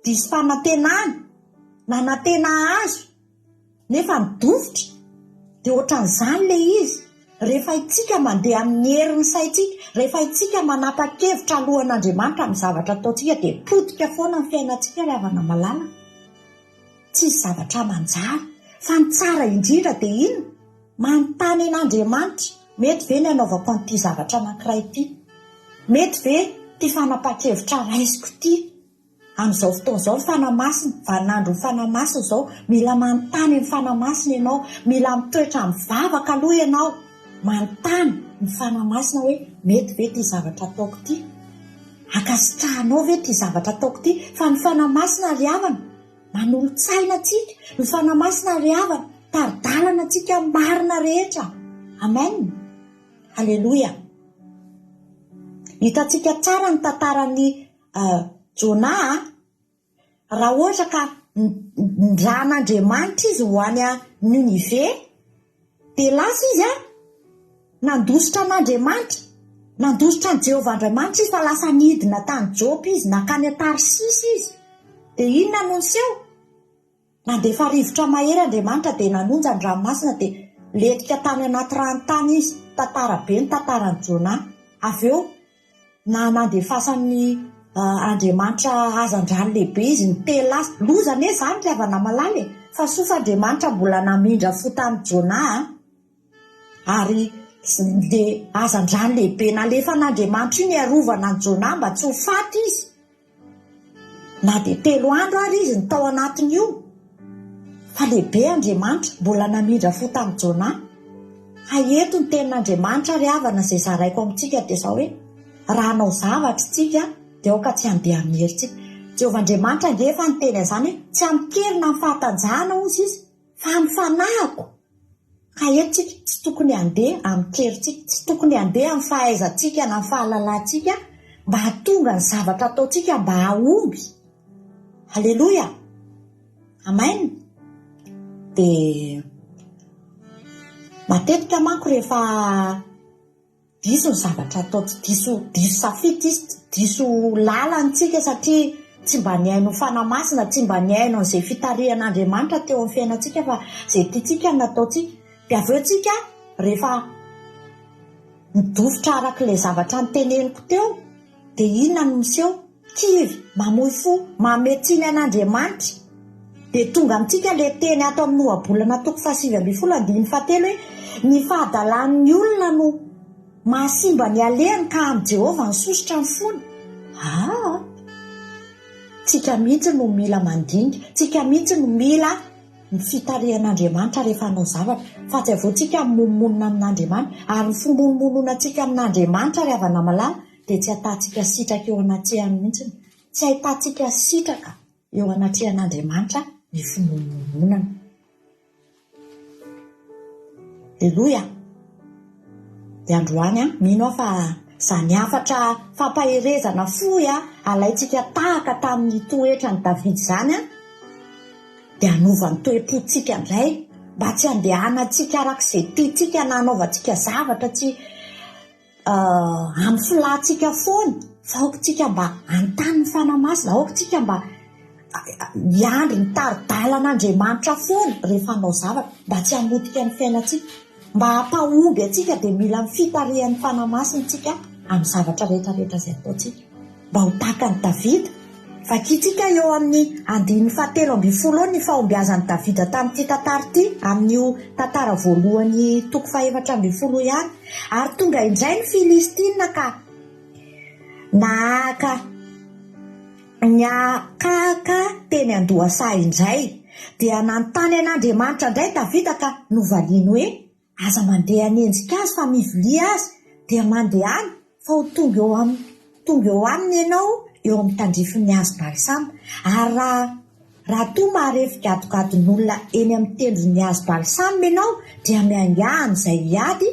Diso fanantenana, nanantena hahazo, nefa nidofotra. Dia ohatran'izany ilay izy, rehefa isika mandeha amin'ny herin'ny saintsika, rehefa isika manapa-kevitra alohan'Andriamanitra amin'ny zavatra ataontsika dia potika foana ny fiainantsika ry havana malala. Tsisy zavatra manjary. Fa ny tsara indrindra dia inona? Manontany an'Andriamanitra, mety ve ny hanaovako an'ity zavatra anankiray ity? Mety ve ity fanapahan-kevitra raisiko ity? Amin'izao fotoana izao ny Fanahy Masina, vaninandron'ny Fanahy Masina izao, mila manontany ny Fanahy Masina ianao, mila mitoetra mivavaka aloha ianao, manontany ny Fanahy Masina hoe mety ve ity zavatra ataoko ity? Ankasitrahanao ve ity zavatra ataoko ity? Fa ny Fanahy Masina ry havana, manolo-tsaina antsika, ny Fanahy Masina ry havana, tari-dalana antsika amin'ny marina rehetra. Amen. Aleloia. Hitantsika tsara ny tantaran'i Jonah a. Raha ohatra ka nindran'Andriamanitra izy ho any Ninive, dia lasa izy an, nandositra an'Andriamanitra, nandositra an'i Jehovah Andriamanitra izy fa lasa nidina tany Jopa izy, nankany Tarsisy izy. Dia inona no niseho? Nandefa rivotra mahery Andriamanitra dia nanonja ny ranomasina dia lentika tany anaty rano tany izy. Tantara be ny tantaran'i Jonah. Avy eo, na nandefasan'ny Andriamanitra hazandrano lehibe izy nitela azy. Loza anie izany ry havana malala e! Fa soa fa Andriamanitra mbola namindra fo tamin'i Jonah a! Ary le hazandrano lehibe nalefan'Andriamanitra io niarovana an'i Jonah mba tsy ho faty izy. Na dia telo andro ary izy no tao anatin'io, fa lehibe Andriamanitra, mbola namindra fo tamin'i Jonah. Hay eto ny tenin'Andriamanitra ry havana izay zaraiko amintsika dia izao hoe, raha hanao zavatra isika dia aoka tsy handeha amin'ny herintsika. Jehovah Andriamanitra ange efa niteny an'izany hoe, tsy amin-kery na amin'ny fahatanjahana hozy izy, fa amin'ny fanahiko. Ka eto tsika tsy tokony handeha amin-kerintsika, tsy tokony handeha amin'ny fahaizantsika na ny fahalalantsika mba hahatonga ny zavatra ataontsika mba hahomby. Aleloia! Amen! Dia matetika manko rehefa Diso ny zavatra atao, tsy diso diso safidy izy, tsy diso lalana isika satria tsy mba nihaino ny Fanahy Masina, tsy mba nihaino an'izay fitarihan'Andriamanitra teo amin'ny fiainantsika fa izay tiantsika no nataontsika. Dia avy eo tsika rehefa midofotra araka ilay zavatra noteneniko teo dia inona no miseho? Kivy, mamoy fo, manome tsiny an'Andriamanitra. Dia tonga amintsika ilay teny ato amin'ny Ohabolana toko faha-19 andininy fahatelo hoe, Ny fahadalan'ny olona no mahasimba ny alehany ka amin'i Jehovah ny sosotra ny fony. Aa! Tsika mihitsy no mila mandinika, tsika mihitsy no mila ny fitarihan'Andriamanitra rehefa hanao zavatra, fa tsy avy eo tsika mimonomonona amin'Andriamanitra. Ary ny fimonomononantsika amin'Andriamanitra ry havana malala dia tsy ahitantsika sitraka eo anatrehany mihitsy. Tsy ahitantsika sitraka eo anatrehan'Andriamanitra ny fimonomononana. Aleloia! Dia androany an, mino aho fa izany hafatra fampaherezana fohy alaintsika tahaka tamin'ny toetran'i Davida izany an, dia hanova ny toe-pontsika indray mba tsy handehanantsika araka izay tiantsika na hanaovantsika zavatra tsy Amin'ny filantsika foana fa aoka tsika mba hanontany ny Fanahy Masina, aoka tsika mba hiandry ny tari-dalan'Andriamanitra foana rehefa hanao zavatra, mba tsy hamotika ny fiainantsika. Mba hampahomby antsika dia mila ny fitarihan'ny Fanahy Masina isika amin'ny zavatra rehetra rehetra izay ataontsika. Mba ho tahaka an'i Davida. Vakintsika eo amin'ny andininy fahatelo ambin'ny folo eo ny fahombiazan'i Davida tamin'ity tantara ity, amin'io tantara voalohany toko faha-14 ihany. Ary tonga indray ny Filistina ka nahahaka nihakahaka teny an-dohasaha indray. Dia nanontany an'Andriamanitra indray Davida ka novaliany hoe, Aza mandeha hanenjika azy fa mivilia azy dia mandehana fa ho tonga eo am tonga eo aminy ianao eo amin'ny tandrifin'ny hazo balsama. Ary raha. Raha toa mahare figadogadon'olona eny amin'ny tendron'ny hazo balsama ianao, dia miaingà amin'izay hiady,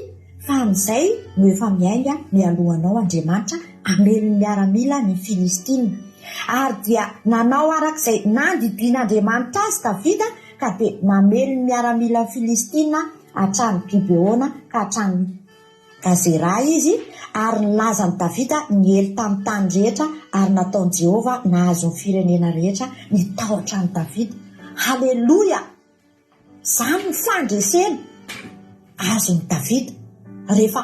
fa amin'izay no efa miainga mialoha anao Andriamanitra hamely ny miaramila ny Filistina. Ary dia nanao araka izay nandidian'Andriamanitra azy Davida, ka dia namely ny miaramilan'ny Filistina hatrany Gibeona ka hatrany Gazera izy, ary nilaza an'i Davida niely tamin'ny tany rehetra, ary nataon'i Jehovah nahazo ny firenena rehetra ny tahotra an'i Davida. Haleloia! Izany ny fandresena azon'i Davida rehefa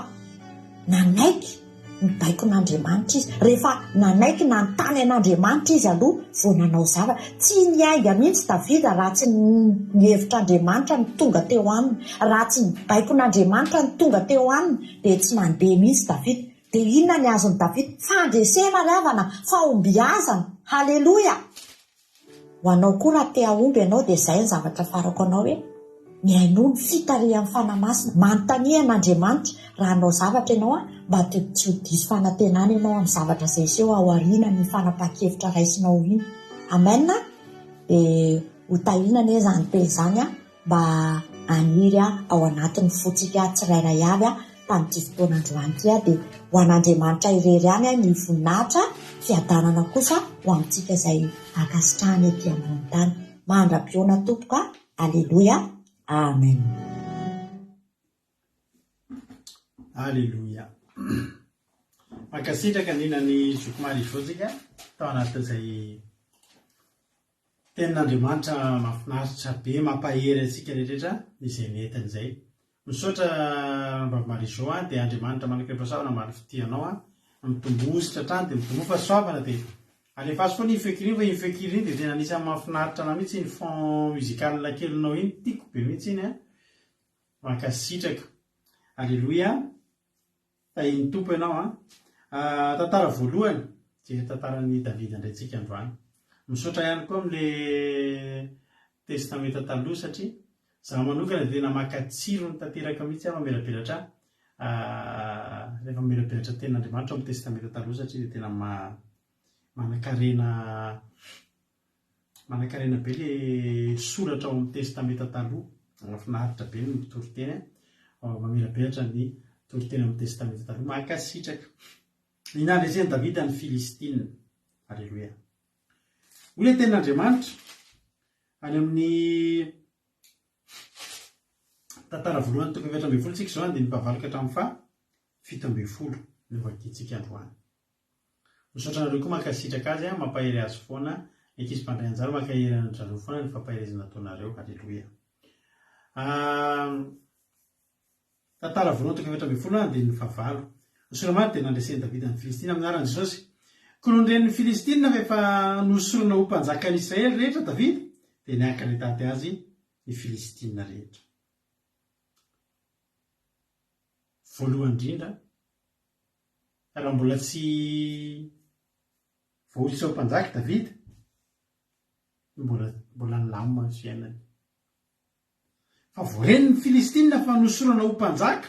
nanaiky ny baikon'Andriamanitra izy, rehefa nanaiky nanontany an'Andriamanitra izy aloha vao nanao zavatra. Tsy niainga mihitsy Davida raha tsy ny hevitr'Andriamanitra no tonga teo aminy. Raha tsy ny baikon'Andriamanitra no tonga teo aminy dia tsy nandeha mihitsy Davida. Dia inona ny azon'i Davida? Fandresena ry havana, fahombiazana. Haleloia! Ho anao koa raha te hahomby ianao dia izay ny zavatra afarako anao hoe mihainoa ny fitarihan'ny Fanahy Masina, manontania an'Andriamanitra raha hanao zavatra ianao an, mba tsy ho diso fanantenana ianao amin'ny zavatra izay hiseho ao aorianan'iny fanapahan-kevitra raisinao iny. Amen an! Dia ho tahiana anie izany teny izany an! mba haniry ao anatin'ny fontsika tsirairay avy tamin'ity fotoana androany ity dia ho an'Andriamanitra irery ihany ny voninahitra, fiadanana kosa ho amintsika izay ankasitrahany ety ambony tany. Mandra-pihaona tompoko a! Aleloia! Amen. Aleloia. Mankasitraka indrindra ny zoky Marivo tsika tao anatin'izay Tenin'Andriamanitra mahafinaritra be mampahery antsika rehetra izay nentiny izay. Misaotra Ranabavy Marie Jo a, dia Andriamanitra manakaifahasoavana hamaly fitia anao a, mitomboa hosotra hatrany dia mitomboa fahasoavana dia alefaso foana iny feonkira iny fa iny feonkira iny dia tena anisan'ny mahafinaritra anah mihitsy iny fond musical kelinao iny, tiako be mihitsy iny a, mankasitraka. Aleloia. Tahin'ny Tompo ianao an! Tantara voalohany dia tantaran'i Davida indray tsika androany. Misaotra ihany koa amin'le Testamenta Taloha satria za manokana dia tena maka tsirony tanteraka mihitsy aho mamelabelatra rehefa mamelabelatra tenin'Andriamanitra ao amin'ny Testamenta Taloha satria dia tena manankarena Manankarena be le soratra ao amin'ny Testamenta Taloha. Mahafinaritra be ny mitory teny mamirapiratra ny toriteny ao amin'ny Testamenta Taloha. Mankasitraka. Ny nandresen'i Davida ny Filistina. Aleloia. Hoy ilay tenin'Andriamanitra any amin'ny tantara voalohany toko 14 tsika izao andininy fahavalo ka hatramin'ny faha 17 no vakintsika androany. Misaotra anareo koa mankasitraka azy a, mampahery azy foana, ny ankizy mpandray anjara mankahery an-dry foana ny fampaherezana ataonareo, aleloia. Tantara voalohany toko 14 andininy fahavalo. Ny Solamary dia nandresen'i Davida ny Filistina amin'ny anaran'i Jesosy. Koa nony ren'ny Filistina fa efa nohosorana ho mpanjakan'ny Israely rehetra Davida, dia niakatra hitady azy ny Filistina rehetra. Voalohany indrindra, Raha mbola tsy voahosotra ho mpanjaka i Davida, mbola mbola nilamina ny fiainany. Fa vao ren'ny Filistina fa nohosorana ho mpanjaka,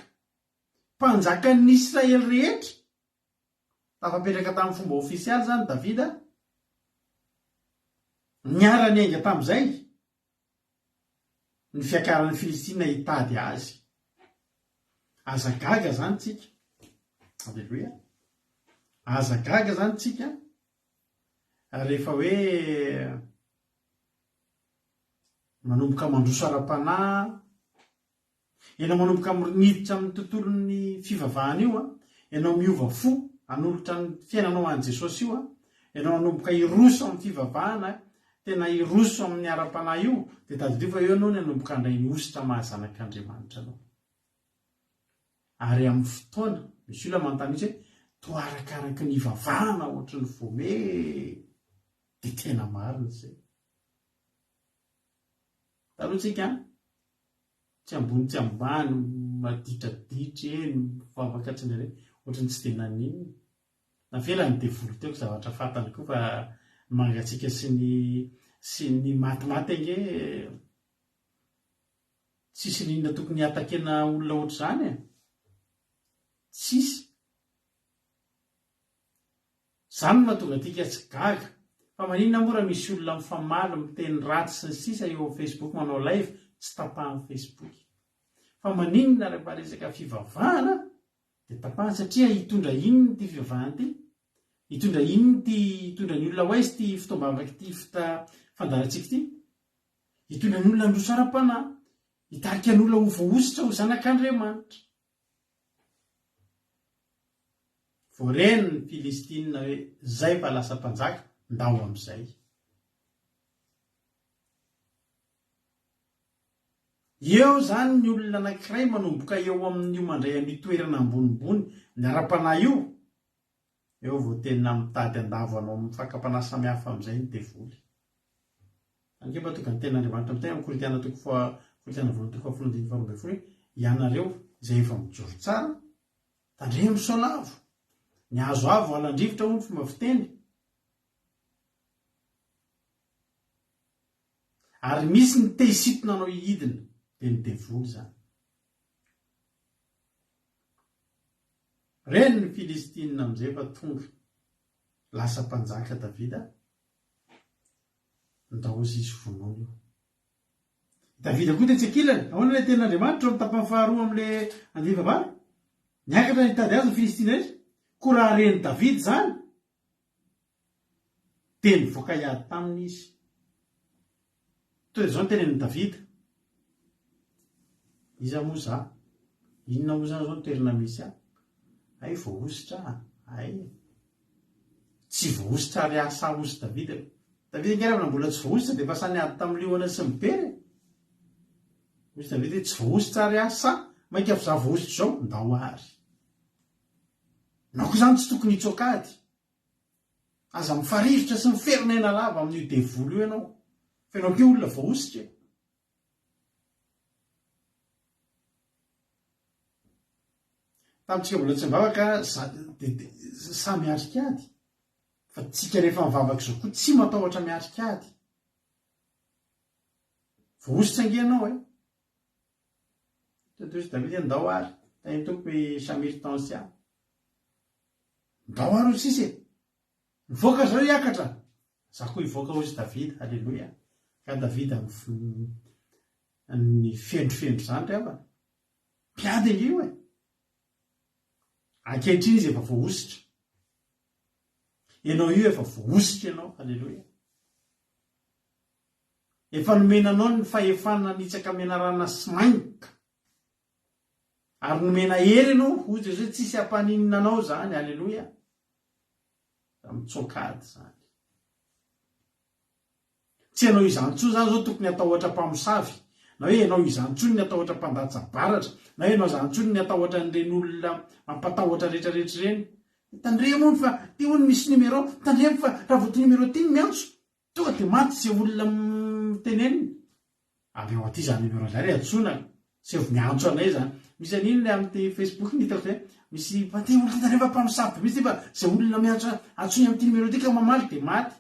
mpanjakan'ny Israely rehetra, tafapetraka tamin'ny fomba ofisialy izany Davida, niara-niainga tamin'izay ny fiakaran'ny Filistina hitady azy. Aza gaga izany tsika. Aleloia. Aza gaga izany tsika rehefa hoe manomboka mandroso ara-panahy Ianao manomboka miditra amin'ny tontolon'ny fivavahana io an, ianao miova fo hanolotra ny fiainanao an'i Jesosy io an, ianao hanomboka hiroso amin'ny fivavahana, tena hiroso amin'ny ara-panahy io, dia tadidio fa eo ianao no hanomboka handray ny hosotra maha zanak'Andriamanitra anao. Ary amin'ny fotoana, misy olona manontany mihitsy hoe, toa arakaraky ny hivavahana ohatry ny voame, dia tena marina izay. Taloha tsika an, Tsy ambony tsy ambany, maditraditra eny, mivavaka tsy indraindray, ohatran'ny tsy dia naninona. Navelan'ny devoly teo zavatra fantany koa fa ny mangatsiaka sy ny sy ny matimaty ange tsisy n'inona tokony hiatakena olona ohatr'izany e! Tsisy. Izany no mahatonga antsika tsy gaga. Fa maninona moa raha misy olona mifamaly, miteny ratsy sy ny sisa eo amin'ny Facebook manao live tsy tapahan'ny Facebook. Fa maninona rehefa resaka fivavahana dia tapahana satria hitondra inona ity fivavahana ity? Hitondra inona ity hitondra ny olona ho aiza ity fotoam-bavaka ity fita fandaharantsika ity? Hitondra ny olona handroso ara-panahy, hitarika ny olona ho voahosotra ho zanak'Andriamanitra. Vao reny ny Filistina hoe zay fa lasa mpanjaka, ndao amin'izay. Eo izany ny olona anankiray manomboka eo amin'io mandray an'io toerana ambonimbony ny ara-panahy io, eo vao tena mitady handavo anao amin'ny fakam-panahy samihafa amin'izay ny devoly. Izany ange mba tonga ny tenin'Andriamanitra miteny amin'ny Korintiana toko faha Korintiana voalohany toko fahafolo andininy faharoa ambin'ny folo hoe ianareo izay efa mijoro tsara, tandremo sao lavo. Ny hazo avo halan-drivotra hoy ny fomba fiteny. Ary misy ny te hisintona anao hihidina, dia ny devoly izany. Reny ny Filistina amin'izay fa tonga, lasa mpanjaka Davida, ndao izy izy vonoina io. I Davida koa tetsy ankilany, ahoana ilay tenin'Andriamanitra ao amin'ny tapany faharoa amin'ilay andininy fahavalo? Niakatra nitady azy ny Filistina rehetra, koa raha ren'i Davida izany, Dia nivoaka hiady taminy izy. Toy izao no tenenin'i Davida, Iza moa izaho? Inona moa izany izao ny toerana misy ahy? Hay voahosotra aho, hay. Tsy voahosotra ary aho sahy hozy Davida. Davida ange raha mbola tsy voahosotra dia efa sahy niady tamin'ny liona sy ny bera e. Hozy Davida hoe tsy voahosotra ary aho sahy, mainka fa izaho voahosotra izao, ndao ary. Ianao koa izany tsy tokony hitsoaka ady. Aza mifarirotra sy miferinaina lava amin'io devoly io ianao, fa ianao koa olona voahositra e. Tamintsika mbola tsy nivavaka dia samy miatrika ady. Fa tsika rehefa mivavaka izao koa tsy matahotra miatrika ady. Voahositra ange ianao e. Totozy David hoe ndao ary, tahin'ny Tompo i Shamir Tansia. Ndao ary hoy sisa e! Nivoaka ry zareo hiakatra! Za koa hivoaka hozy Davida, Aleloia! Ka Davida nifendrofendro izany ry havana. Mpiady ange io e! Ankehitriny izy efa voahosotra. Ianao io efa voahosotra ianao, Aleloia! Efa nomena anao ny fahefana nitsaka menarana sy mainka. Ary nomena hery ianao, hoy Jesosy hoe tsisy hampaninona anao izany, aleloia. Za mitsoaka ady izany. Tsy ianao izany intsony izany izao tokony hatahotra mpamosavy, na hoe ianao izany intsony ny hatahotra mpandatsa-baratra, na hoe ianao izany intsony ny hatahotra an'ireny olona mampatahotra rehetrarehetra ireny. Tandremo hono fa ty hono misy numéro, tandremo fa raha vao ty numéro ty no miantso, Tonga dia maty ze olona tenenina. Avy eo aty zany numéro zany e, antsoina e. Sevo miantso anay zany. Misy an'iny le amin'ity Facebook iny hitako zay, misy fa ty olona ty fa mpamosavy be mihitsy ty fa ze olona miantso antsoiny amin'ity numéro ty ka mamaly dia maty.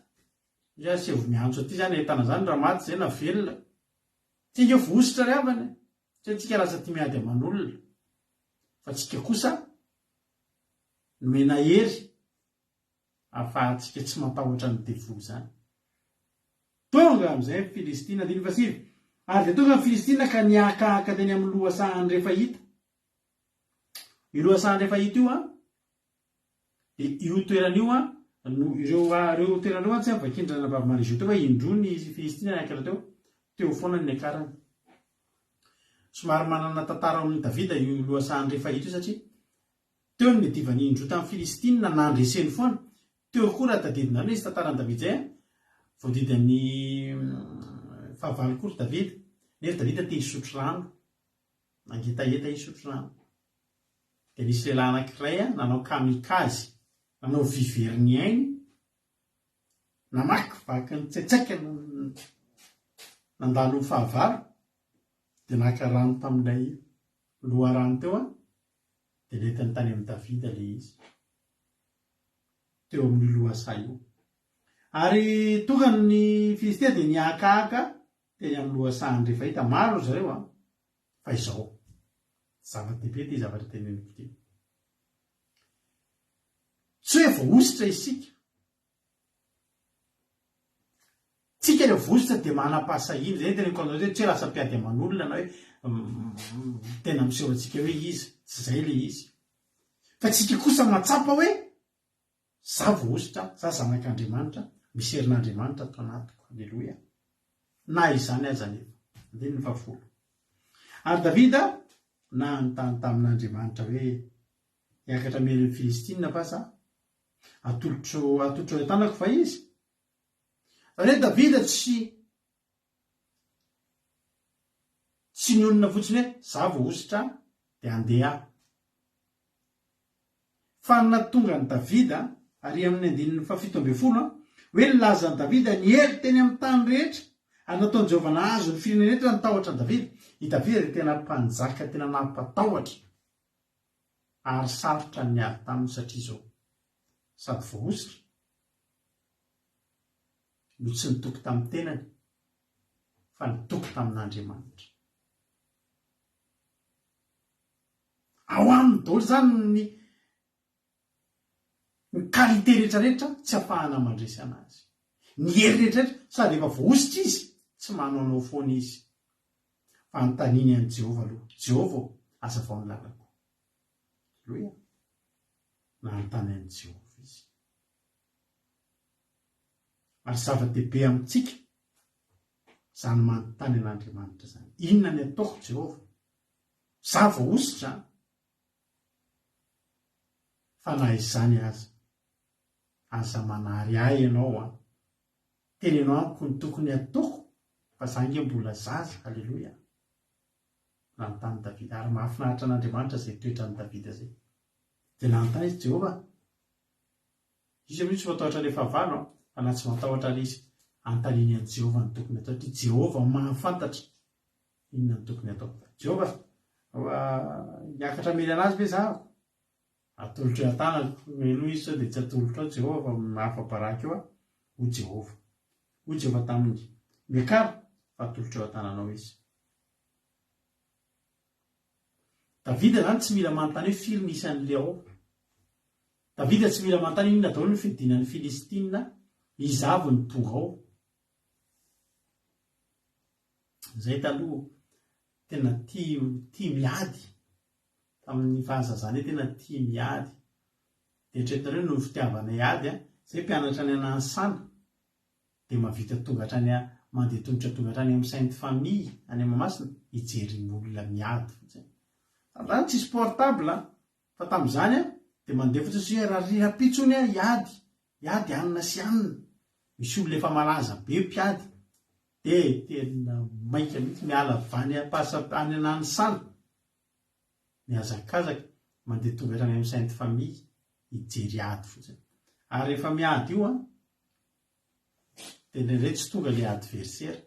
Izy ary sevo miantso aty zany ahitana zany raha maty zay na velona. Tsy ange vohosotra ry havana e. Tsy hoe tsika lasa tia miady aman'olona. Fa tsika kosa nomena hery ahafahantsika tsy matahotra ny devoly izany. Tonga amin'izay ny Filistina, andininy fahasivy, Ary dia tonga ny Filistina ka nihakahaka teny amin'ny lohasahan'ny Refaita. Io lohasahan'ny Refaita io an, dia io toerana io an, no ireo ireo toerana ireo an, tsy vakin-dRanabavy Marie-Jo teo fa indroa ny Filistina niakatra teo, teo foana ny niakarany. Somary manana tantara ao amin'i Davida io lohasahan'ny Refaita io satria Teo ny niadivany indroa tamin'ny Filistina nandreseny foana. Teo koa raha tadidinareo ilay izy tantaran'i Davida izay an, voadidy an'ny fahavalo koa ry Davida, nefa Davida te hisotro rano, nangetaheta hisotro rano. Dia nisy lehilahy anankiray nanao kamikaze, nanao vy very ny ainy, namakivaky nitsaitsaika nandalo ny fahavalo, dia naka rano tamin'ilay loharano teo an, Dia nentiny tany amin'i Davida ilay izy, teo amin'io lohasaha io. Ary tonga ny Filistina dia nihakahaka teny amin'ny lohasahan'ny Refaita. Maro ry zareo an! Fa izao, zava-dehibe ity zavatra teneniko ity. Tsy hoe voahosotra isika. Tsika ireo vositra dia manam-pahasahiana, izay no teneniko anareo hoe tsy hoe lasa mpiady aman'olona na hoe tena miseho antsika hoe iza, tsy izay ilay izy. Fa tsika kosa mahatsapa hoe za voahosotra, za zanak'Andriamanitra, misy herin'Andriamanitra ato anatiko. Aleloia. Na izany aza anefa. Andininy fahafolo. Ary Davida nanontany tamin'Andriamanitra hoe, Hiakatra hamely ny Filistina va za? Atolotro atolotro eo an-tanako va izy? Izany hoe Davida tsy tsy nionona fotsiny hoe za voahosotra dia handeha aho. Fa ny nahatonga an'i Davida, ary amin'ny andininy fahafito ambin'ny folo, hoe nilaza an'i Davida ny hery teny amin'ny tany rehetra, ary nataon'i Jehovah nahazo ny firenena rehetra ny tahotra an'i Davida. I Davida dia tena mpanjaka tena nampatahotra, ary sarotra ny niady taminy satria izao, sady voahosotra, no tsy nitoky tamin'ny tenany, fa nitoky tamin'Andriamanitra. Ao aminy daholo izany ny ny qualité rehetra rehetra tsy afahana mandresy anazy. Ny hery rehetra rehetra, sady efa voahosotra izy, tsy manaonao foana izy. Fa anontaniany an'i Jehovah aloha, Jehovah ô, hazavao ny lalako. Aleloia. Nanontany an'i Jehovah izy. Ary zava-dehibe amintsika izany manontany an'Andriamanitra izany. Inona ny ataoko Jehovah? Za voahosotra an! Fa na izany aza, aza manary ahy ianao an! Teneno amiko ny tokony hataoko fa za ange mbola zaza, aleloia! Nanontany Davida, ary mahafinaritra an'Andriamanitra izay toetran'i Davida izay. Dia nanontany izy, Jehovah, izy aloha tsy matahotra ilay fahavalo an, fa na tsy matahotra ary izy, anontaniany an'i Jehovah ny tokony hatao, satria Jehovah mahafantatra Inona no tokony hataoko? Jehovah, hiakatra hamely an'azy ve izaho? Atolotro eo an-tanako. Melohy izy sao dia tsy atolotrao, Jehovah, fa mahafa-baraka eo aho. Hoy Jehovah. Hoy Jehovah taminy, Miakara, fa atolotro eo an-tananao izy. Davida izany tsy mila manontany hoe firy ny isan'ilay ao. Davida tsy mila manontany inona daholo ny fihodinan'ny Filistina, iza avy no tonga ao. Zay taloha tena tia tia miady, tamin'ny fahazazanay tena tia miady. Dia eritreretinareo noho ny fitiavanay ady an, zay mpianatra any Ananisana dia mahavita tonga hatrany mandeha tongotra tonga hatrany amin'ny Sainte Famille any Mahamasina hijery ny olona miady fotsiny. Tamin'izany tsisy portable an, fa tamin'izany an dia mandeha fotsiny satria rahampitso hono an hiady, hiady anona sy anona. Misy olona efa malaza be mpiady Dia tena maika mihitsy miala avy any Ampasa any Ananisana, mihazakazaka mandeha tonga hatrany amin'ny Sainte Famille hijery ady fotsiny. Ary rehefa miady io an, dia indraindray tsy tonga ilay adversaire.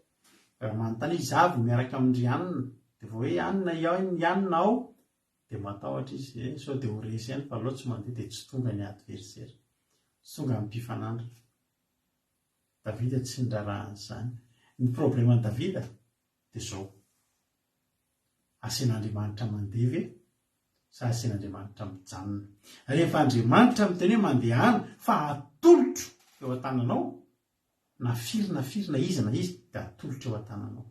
Raha manontany izy avy miaraka amin-dry anona, dia vao hoe anona i anona ao, dia matahotra izy eh, sao dia ho resy ihany fa aleo tsy mandeha dia tsy tonga ny adversaire. Tsy tonga ny mpifanandrina. Davida tsy niraharaha an'izany. Ny probleman'i Davida dia izao, asain'Andriamanitra mandeha ve sa asain'Andriamanitra mijanona? Rehefa Andriamanitra miteny hoe mandehana fa atolotro eo an-tananao, na firy na firy na iza na iza dia atolotro eo an-tananao.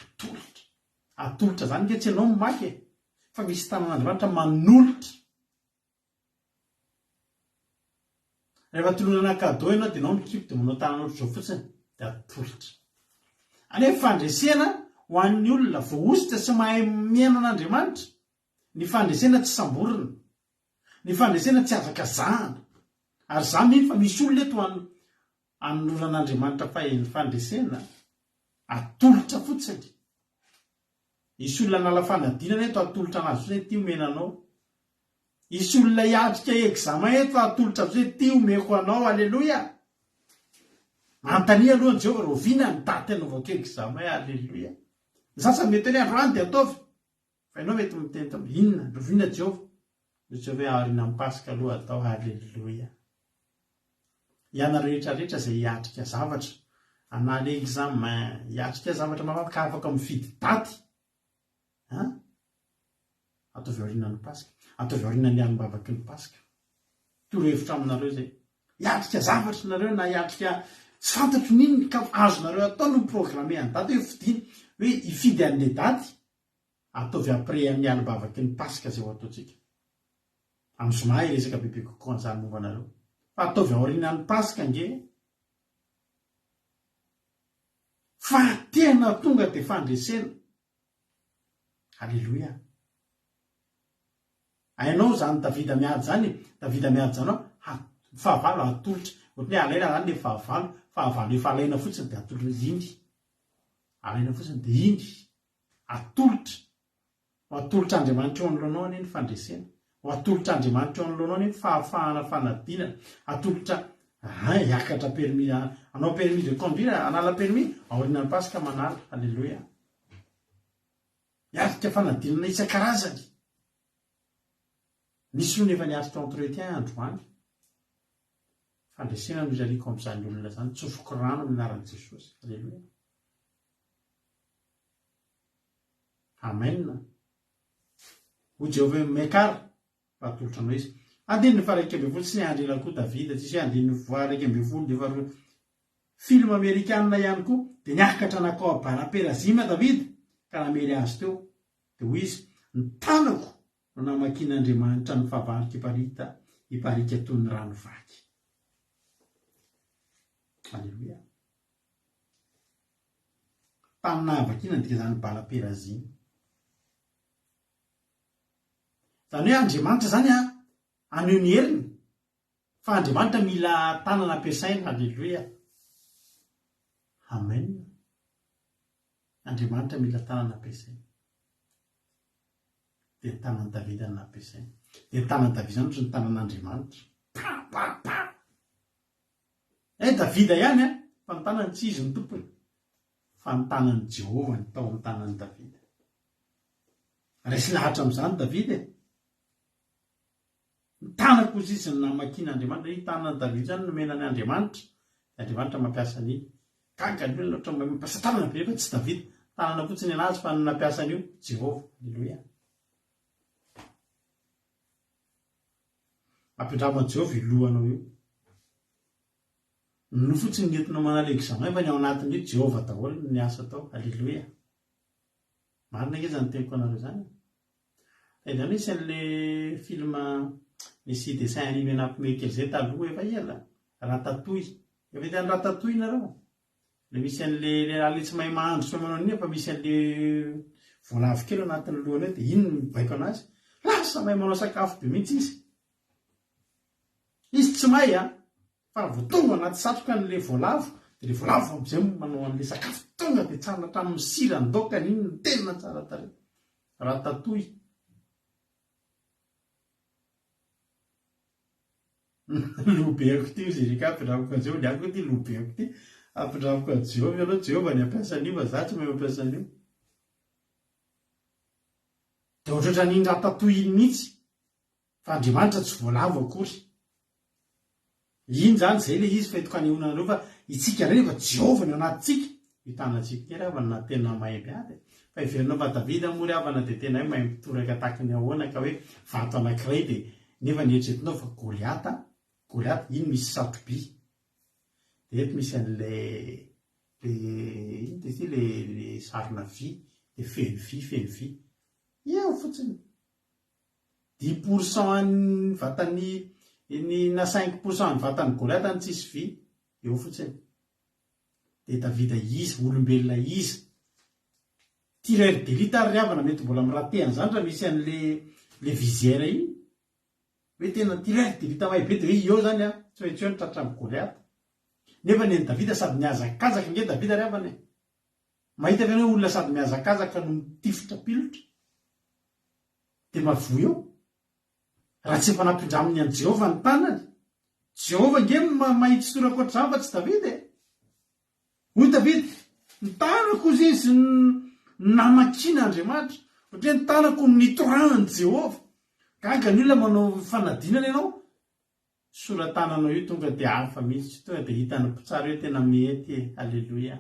Atolotra. Atolotra izany ange tsy ianao no maka e! Fa misy tanan'Andriamanitra manolotra. Rehefa tolorana cadeau ianao dia ianao mikipy dia manao tanana ohatr'izao fotsiny dia atolotra. Anefa fandresena ho an'ny olona voahosotra sy mahay mihaino an'Andriamanitra, ny fandresena tsy samborina, ny fandresena tsy hazakazahana. Ary za mino fa misy olona eto anoloran'Andriamanitra fandresena atolotra fotsiny. Hisy olona hanala fanadinana eto atolotra anazy fotsiny hoe ity omena anao. Hisy olona hiatrika examen eto atolotra azy hoe ity omeko anao. Aleloia! Manontania aloha an'i Jehovah rahoviana ny daty hanaovako examen. Aleloia! Ny sasany mety hoe androany dia ataovy. Fa ianao mety miteny taminy inona? Rahoviana Jehovah? Hoy Jehovah hoe aorianan'ny Paska aloha atao. Aleloia! Ianareo rehetra rehetra izay hiatrika zavatra, hanala examen, hiatrika zavatra maro ka afaka mifidy daty an! Ataovy aorianan'ny Paska, ataovy aorianan'ny alim-bavaky ny Paska. Torohevitra aminareo izay. Hiatrika zavatra nareo na hiatrika. Tsy fantatro n'inona ka azonareo atao no mi-programmer ny daty hoe fidina hoe hifidy an'le daty, ataovy après an'ny alim-bavaky ny paska izay ho ataontsika. Amin'ny zoma hiresaka bebe kokoa an'izany momba anareo. Fa ataovy aorianan'ny paska ange e. Fa tena tonga dia fandresena. Aleloia. Hainao izany Davida miady izany e. Davida miady izany ao, ha, ny fahavalo atolotra. Ohatran'ny hoe alaina izany ilay fahavalo, fahavalo efa alaina fotsiny dia atolotra iny. Alaina fotsiny dia iny. Atolotra. Ho atolotr'Andriamanitra eo anoloanao anie ny fandresena. Ho atolotr'Andriamanitra eo anoloanao anie ny fahafahana fanadinana. Atolotra hein, hiakatra permis, hanao permis de conduire, hanala permis, aorianan'ny Paska manala. Alléluia. Hiatrika fanadinana isan-karazany. Nisy olona efa niatrika entretien androany. Fandresena no irariako amin'izany olona izany. Tsofiko rano amin'ny anaran'i Jesosy. Alléluia. Amen. Hoy Jehovah hoe, Miakara, fa atolotra anao izy. Andininy faha-11 Tsy niandry ela koa Davida, tsisy hoe andininy faha-11 dia faharoa. Film amerikana ihany koa, dia niakatra nankao a Bala-perazima Davida, ka namely azy teo. Dia hoy izy, Ny tanako no namakian'Andriamanitra ny fahavaloko hiparita hiparika toy ny rano vaky. Aleloia. Tamin'ny nahavakiana ny dikan'izany Bala-perazima. Izany hoe Andriamanitra izany an, haneho ny heriny, fa Andriamanitra mila tanana ampiasaina, Aleloia. Amen. Andriamanitra mila tanana ampiasaina. Dia ny tanan'i Davida no nampiasaina. Dia ny tanan'i Davida izany ohatry ny tanan'Andriamanitra. Pa, pa, pa. Eh Davida ihany an! Fa ny tanany tsy izy no tompony, fa ny tanan'i Jehovah no tao amin'ny tanan'i Davida. Resy lahatra amin'izany Davida e! Ny tanako hozy izy no namakian'Andriamanitra, ny tanan'i Davida izany nomena an'i Andriamanitra, dia Andriamanitra mampiasa an'iny. Gaga ny olona ohatra mahay mampiasa tanana be nefa tsy Davida. Tanana fotsiny anazy fa ny nampiasa an'io Jehovah. Aleloia. Ampindramo an'i Jehovah io lohanao io. Ny loha fotsiny no entinao manala examen fa ny ao anatin'io Jehovah daholo no miasa tao. Aleloia. Marina ange izany teniko anareo izany e. Taiza misy an'le film nisy dessin animé nampiomehy kely zay taloha efa ela? Ratatouille. Efa hitan'i Ratatouille nareo? Le misy an'le lehilahy le tsy mahay mahandro tsy mahay manao n'inona fa misy an'le voalavo kely ao anatin'ny lohany ao dia iny no mibaiko anazy. Lasa mahay manao sakafo be mihitsy izy. Izy tsy mahay an! Fa raha vao tonga anaty satroka an'le voalavo dia le voalavo amin'izay manao an'le sakafo tonga dia tsara hatramin'ny siran-daokany iny no tena tsara tarehy. Ratatouille. Lobeako ity hozy Erika ampindramiko an'i Jehovah, ny ahy koa ity lobeako ity ampindramiko an'i Jehovah aloha, Jehovah ny hampiasa an'io fa za tsy mahay mampiasa an'io. Dia ohatrohatran'iny ratatouille iny mihitsy fa Andriamanitra tsy voalavo akory. Iny izany izay ilay izy fa entiko hanehoana anareo fa itsika indray rehefa Jehovah ny ao anatintsika, io tanantsika ity ry havana na tena mahay miady e! Fa heverinao fa Davida moa ry havana dia tena hoe mahay mitoraka tahaka ny ahoana ka hoe vato anankiray dia nefa ny eritreretinao fa Goliata, Goliata, iny misy satroby, dia eto misy an'ilay le inona izy ity le le sarona vy, dia feno vy, feno vy. Eo fotsiny. Dix pour cent an'ny vatan'ny ny na cinq pour cent an'ny vatan'i Goliata no tsisy vy. Eo fotsiny. Dia Davida iza? Olombelona iza? Tireur d'élite ary ry havana mety mbola mi-rater an'izany raha misy an'le le visière iny. Hoe tena tireur d'élite mahay be dia hoe eo zany an, tsy maintsy eo ny tratran'i Goliata. Nefa ny an'i Davida sady nihazakazaka ange Davida ry havana e. Mahita ve ianao olona sady mihazakazaka no mitifitra pilotra? Dia mavoa eo. Raha tsy efa nampindraminy an'i Jehovah ny tanany. Jehovah ange no mahitsy toraka ohatr'izany fa tsy Davida e. Hoy Davida, Ny tanako hozy izy no namakian'Andriamanitra. Ohatra hoe ny tanako no nitorahan'i Jehovah. Gaga ny olona manao fanadinana ianao, sora-tananao io tonga dia hafa mihitsy, tonga dia hitan'ny mpitsara hoe tena mety e, aleloia.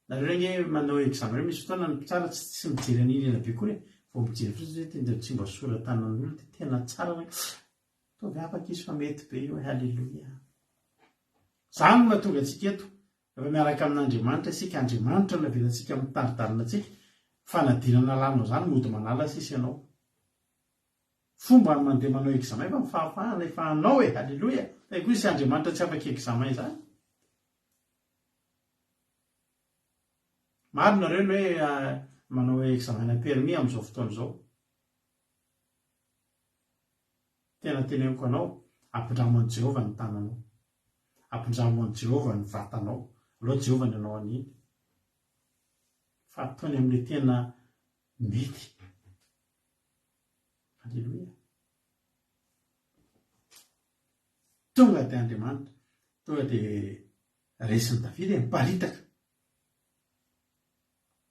Nareo ange manao examen misy fotoana ny mpitsara tsy tsy mijery an'iny ela be koa e, vao mijery fotsiny hoe tena tsy mba sora-tanan'olona dia tena tsara hoe ataovy afaka izy fa mety be io e, aleloia. Izany no mahatonga antsika eto. Rehefa miaraka amin'Andriamanitra isika, Andriamanitra no avelantsika mitari-dalana antsika, fanadinana alanao izany, mody manala sisa ianao. Fomba ny mandeha manao examen fa ny fahafahana efa anao e! Haleloia! Fa koa isy Andriamanitra tsy afaka examen izany. Maro nareo ny hoe manao examen na permis amin'izao fotoana izao. Tena teneniko anao, ampindramo an'i Jehovah ny tananao. Ampindramo an'i Jehovah ny vatanao. Aleo Jehovah ny hanao an'iny. Fa ataony amin'ilay tena mety. Aleloia. Tonga dia Andriamanitra, tonga dia resin'i Davida e, miparitaka.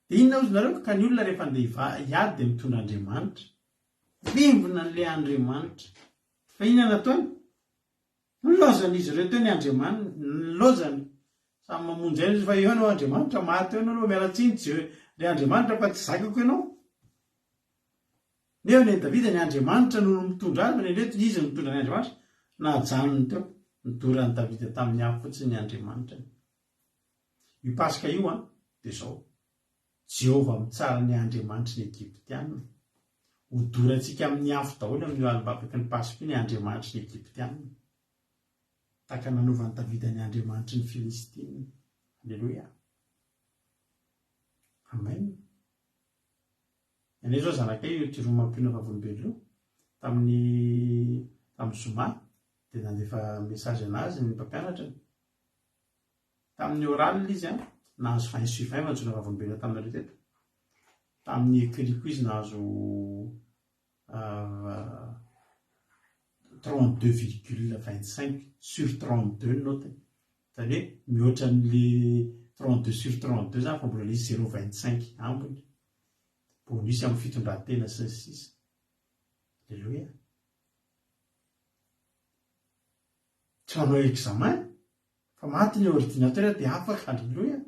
Dia inona hozy nareo? Ka ny olona rehefa andeha hiady dia mitondra Andriamanitra. Lembona an'ilay Andriamanitra. Fa inona nataony? Nilaozan'izy ireo teo ny Andriamaniny. Nilaozany. Samy mamonjy aina izy fa eo ianao Andriamanitra, maty eo ianao aloha, miala tsiny ry Andriamanitra fa tsy zakako ianao. Nefa ny an'i Davida ny Andriamanitra no mitondra azy fa ny an'ireto izy no mitondra ny Andriamanitra. Najanony teo. Nidoran'i Davida tamin'ny afo fotsiny ny Andriamanitrany. Io Paska io an, dia izao, Jehovah mitsara ny andriamanitry ny Egyptiana. Hodorantsika amin'ny afo daholo amin'io alim-bavaky ny Paska io ny andriamanitry ny Egyptiana. Tahaka ny nanaovan'i Davida ny andriamanitry ny Filistina. Aleloia. Amen. Ianay izao zanakay io Tiroma Mpino Vavolombelona io, tamin'ny tamin'ny zoma dia nandefa message anazy ny mpampianatrany. Tamin'ny oral izy an, nahazo 20 sur 20 mantsy vavolombelona taminareo teto. Tamin'ny écrit koa izy nahazo 32,25 sur 32 ny notiny. Izany hoe mihoatra an'le 32 sur 32 izany fa mbola nisy 0,25 ambiny. Bonus amin'ny fitondran-tena sy ny sisa. Alléluia. Tsy manao examen fa maty ny ordinateur dia afaka, alléluia.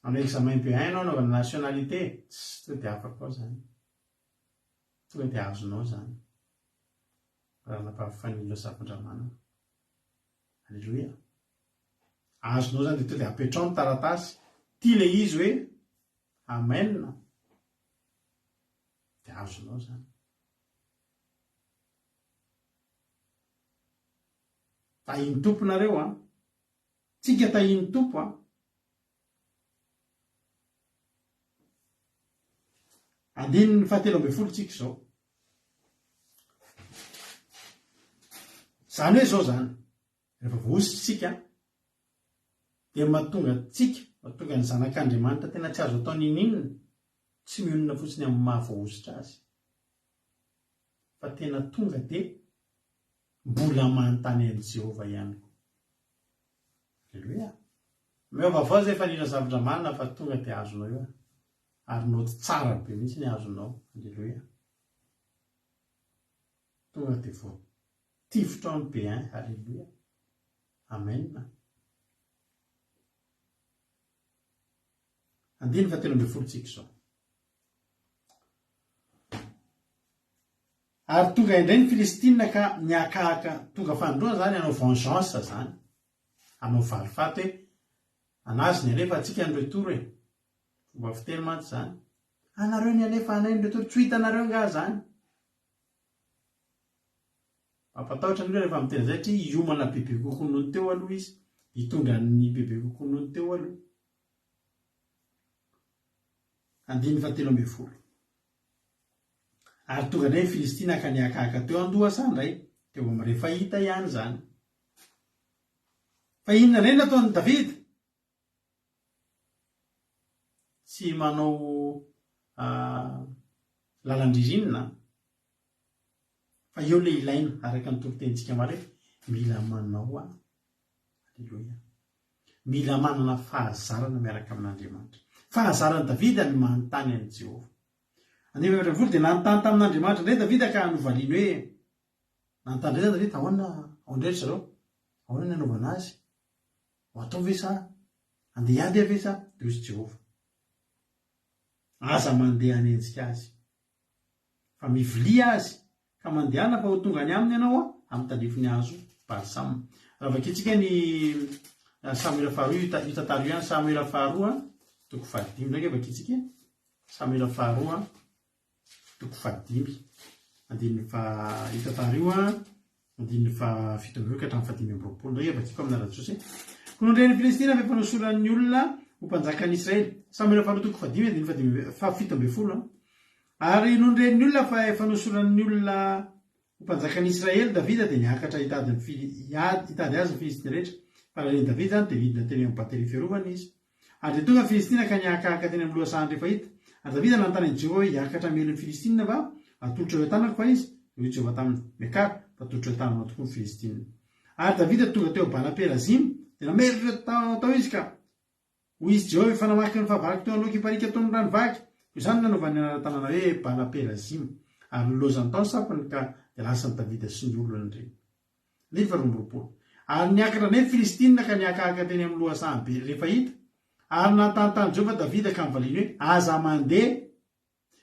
Manao examen B1 ianao anaovana nationalité, tsy tonga dia afaka ao izany. Tonga dia azonao izany. Raha nampahafanilo Zafindramanana. Alléluia. Azonao izany dia tonga dia apetrao ny taratasy. Ity ilay izy hoe Amen. Dia azonao izany. Tahin'ny Tompo nareo an! Tsika tahin'ny Tompo an! Andininy fahatelo ambin'ny folo tsika izao. Izany hoe izao izany, rehefa voahosotra isika dia mahatonga antsika, mahatonga ny zanak'Andriamanitra tena tsy azo atao n'inon'inona, tsy mionona fotsiny amin'ny maha voahosotra azy. Fa tena tonga dia mbola manontany an'i Jehovah ihany koa. Aleloia! Omeo vaovao izay fa nila zavatra marina fa tonga dia azonao eo. Ary naoty tsara be mihitsy ny azonao. Aleloia! Tonga dia voatifitra ao ny B1. Aleloia! Amen! Andininy fahatelo ambin'ny folo tsika izao. Ary tonga indray ny Filistina ka nihakahaka tonga fanindroany izany hanao vengeance izany, hanao valifaty hoe anazy ny alefa antsika ny retour e! Fomba fiteny mantsy izany. Anareo ny alefa anay ny retour, tsy ho hitanareo angaha izany? Mampatahotra ny olona rehefa miteny izay satria hiomana bebe kokoa noho ny teo aloha izy, hitondra ny bebe kokoa noho ny teo aloha. Andininy fahatelo ambin'ny folo. Ary tonga indray ny Filistina ka nihakahaka teo an-dohasaha indray, teo amin'ny Refaita ihany izany. Fa inona indray no nataon'i Davida? Tsy manao lalan-dririnina fa eo ilay ilaina, araka ny toritenintsika omaly hoe mila manao an. Aleloia. Mila manana fahazarana miaraka amin'Andriamanitra. Fahazaran'i Davida ny manontany an'i Jehovah. Andininy 14 dia nanontany tamin'Andriamanitra indray Davida ka novaliany hoe, nanontany indray izany Davida, ahoana ao indray ry zareo? Ahoana ny hanaovana azy? Ho atao ve sa? Handeha hiady aho ve sa? Dia hoy Jehovah, Aza mandeha hanenjika azy, fa mivilia azy, ka mandehana fa ho tonga any aminy ianao. amin'ny tandrifin'ny hazo balsama. Raha vakintsika ny Samoela faharoa, io tantara io ihany, Samoela faharoa, toko fahadimy indray ange vakintsika. Samoela faharoa, toko fahadimy, andininy faha, io tantara io andininy faha 17 ka hatramin'ny faha 25 indray vakiko amin'ny anaran'i Jesosy. Koa nandre ny Filistina fa efa nosoran'ny olona ho mpanjakan'ny Israely. Samoela faharoa toko fahadimy andininy fahadimy faha 17. Ary nony ren'ny olona fa efa nosoran'ny olona ho mpanjakan'ny Israely Davida dia niakatra hitady ny Fili hiady hitady azy ny Filistina rehetra. Fa raha ren'i Davida izany dia nidina teny amin'ny bateria fiarovana izy. Ary dia tonga ny Filistina ka nihakahaka teny amin'ny lohasahan'ny Refaita. Ary Davida nanontany an'i Jehovah hoe, Hiakatra hamely ny Filistina va? Atolotro eo an-tanako va izy? Dia hoy Jehovah taminy, Miakara, fa atolotro eo an-tananao tokoa ny Filistina. Ary Davida tonga teo Bala-perazima, dia namely ireo tao izy ka hoy izy, Jehovah efa namaky ny fahavaloko teo anoloako hipariaka toy ny rano vaky. Koa izany no nanaovany ny anaran-tanàna hoe Bala-perazima. Ary nilaozany tao ny sampiny ka dia lasan'i Davida sy ny olony ireny. Andininy faharoa amby 22. Ary niakatra indray ny Filistinina ka nihakahaka teny amin'ny lohasahan'i Be-refaita. Ary nanontany tamin'i Jehovah Davida ka nivaliany hoe, Aza mandeha,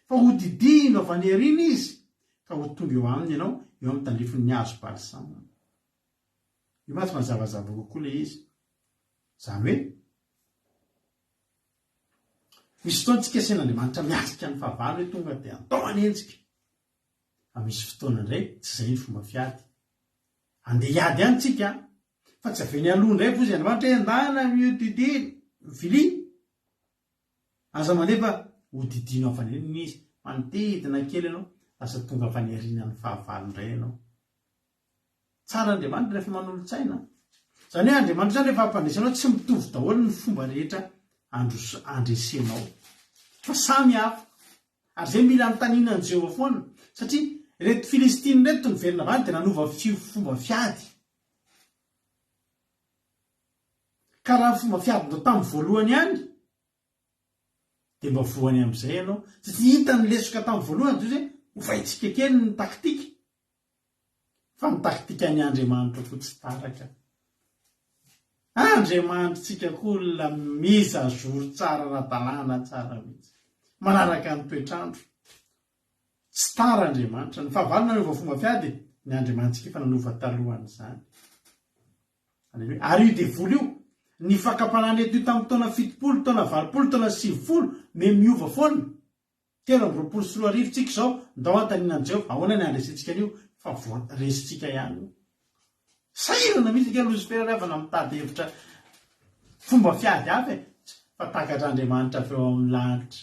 fa hodidino avy any aoriana izy, ka ho tonga eo aminy ianao, eo amin'ny tandrifin'ny hazo balsama. Io mantsy mazavazava kokoa ilay izy. Izany hoe, misy fotoana tsika asain'Andriamanitra miatrika ny fahavalo hoe tonga dia andao hanenjika. Fa misy fotoana indray tsy izay ny fomba fiady. Andeha hiady ihany tsika fa tsy avy eny aloha indray vozy Andriamanitra hoe andana mihodidina, mivilia. Aza mandeha fa hodidino avy any aoriana izy. Manodidina kely ianao, lasa tonga avy any aorianan'ny fahavalo indray ianao. Tsara Andriamanitra rehefa manolo-tsaina. Izany hoe Andriamanitra izany rehefa hampandresy anao tsy mitovy daholo ny fomba rehetra andresenao. Fa samy hafa. Ary izay mila anontaniana an'i Jehovah foana, satria ireto Filistina ireto niverina avy any dia nanova fomba fiady. Ka raha ny fomba fiadinao tamin'ny voalohany ihany, dia mba voany amin'izay ianao. Satria hita ny lesoka tamin'ny voalohany, dia hoe ovaintsika kely ny taktika. Fa ny taktikan'i Andriamanitra koa tsy taraka. Andriamanitritsika koa olona mise à jour tsara ara-dalàna tsara mihitsy. Manaraka ny toetr'andro. Tsy tara Andriamanitra. Ny fahavalo nanova fomba fiady, ny Andriamanitsika efa nanova talohan'izany. Aleloia. Ary io devoly io, ny fakam-panahy nentiny tamin'ny taona 70, taona 80, taona 90, me miova foana. 2023 tsika izao, ndao anontaniana an'i Jehovah, ahoana ny handresentsika an'io? Fa voa resintsika ihany io. Sahirana mihitsy ange Losifera ry havana mitady hevitra fomba fiady hafa e! Fa takatr'Andriamanitra avy eo amin'ny lanitra.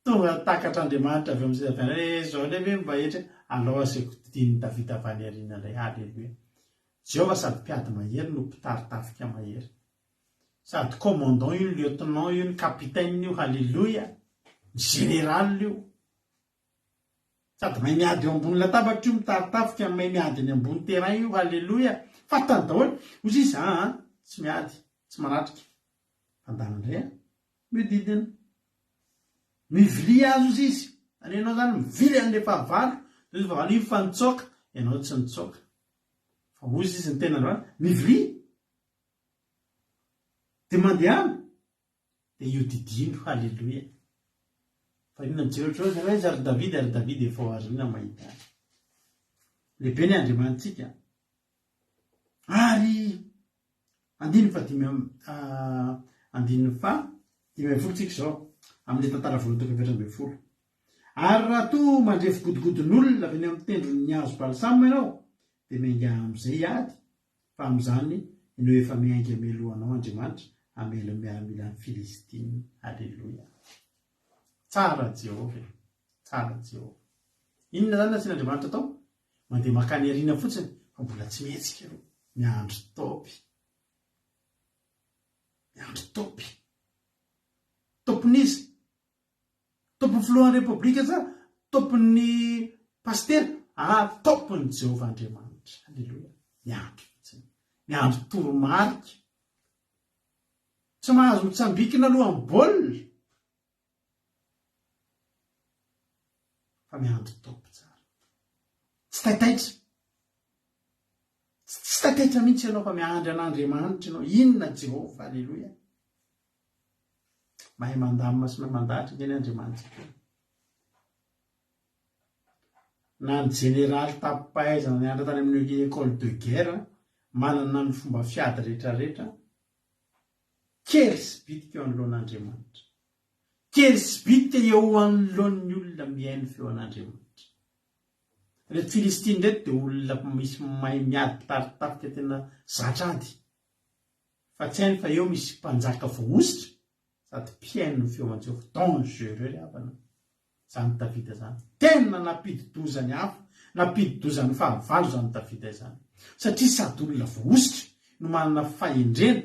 Tonga takatr'Andriamanitra avy eo amin'ny seza fiandrianana, eh izao indray ve mba hetra, alao asaiko didinin'i Davida avy any aoriana indray, haleloia. Jehovah sady mpiady mahery no mpitari-tafika mahery. Sady commandant io, ny lieutenant io, ny capitaine io, haleloia, ny général io. Sady mahay miady eo ambony latabatra io, mitari-tafika, mahay miady eny ambony terrain io, haleloia. Fantany daholo. Hoy izy, aa, tsy miady, tsy manatrika. Fandana indray an, mihodidina. Mivilia azy hozy izy. Ary ianao zany mivily an'ilay fahavalo, dia hozy fahavalo io fa nitsoaka, ianao tsy nitsoaka. Fa hozy izy ny tena androany, mivilia. Dia mandehana dia io didino haleloia. Fa inona mijery ohatr'izao izy aiza ry Davida ry Davida efa ao aoriana mahita azy. Lehibe ny Andriamanitsika. Ary andininy fa dimy andininy fa 15 tsika izao amin'ilay tantara voalohany toko 14. Ary raha toa mandre figodogodon'olona avy eny amin'ny tendron'ny hazo balsama ianao dia miaingà amin'izay hiady Fa amin'izany no efa miainga mialoha anao Andriamanitra hamela ny miaramilan'ny Filistina. Aleloia. Tsara Jehovah e. Tsara Jehovah. Inona izany no asian'Andriamanitra atao? Mandeha mankany aoriana fotsiny fa mbola tsy mihetsika aloha. Miandry topy. Miandry topy. Tompon'iza? Tompon'ny filohan'ny Repoblika sa tompon'ny pasitera? Ah, tompon'i Jehovah Andriamanitra. Aleloia. Miandry fotsiny. Miandry toromarika. Tsy mahazo mitsambikina aloha amin'ny baolina. Fa miandry top tsara. Tsy taitaitra. Tsy taitaitra mihitsy ianao fa miandry an'Andriamanitra ianao. Inona Jehovah? Aleloia. Mahay mandamina sy mahay mandahatra ange ny Andriamanitsika e. Na ny jeneraly tapi-pahaizana nianatra tany amin'ny école de guerre, manana ny fomba fiady rehetrarehetra, kely sy bitika eo anoloan'Andriamanitra. Kely sy bitika eo anoloan'ny olona mihaino feo an'Andriamanitra. Ireto Filistina ireto dia olona misy mahay miady mpitari-tafika tena zatra ady. Fa tsy hainy fa eo misy mpanjaka voahosotra sady mpihaino ny feo an'i Jehovah. Dangereux ry havana zany Davida zany. Tena nampidi-doza ny hafa, nampidi-doza ny fahavalo zany Davida izany. Satria sady olona voahosotra no manana fahendrena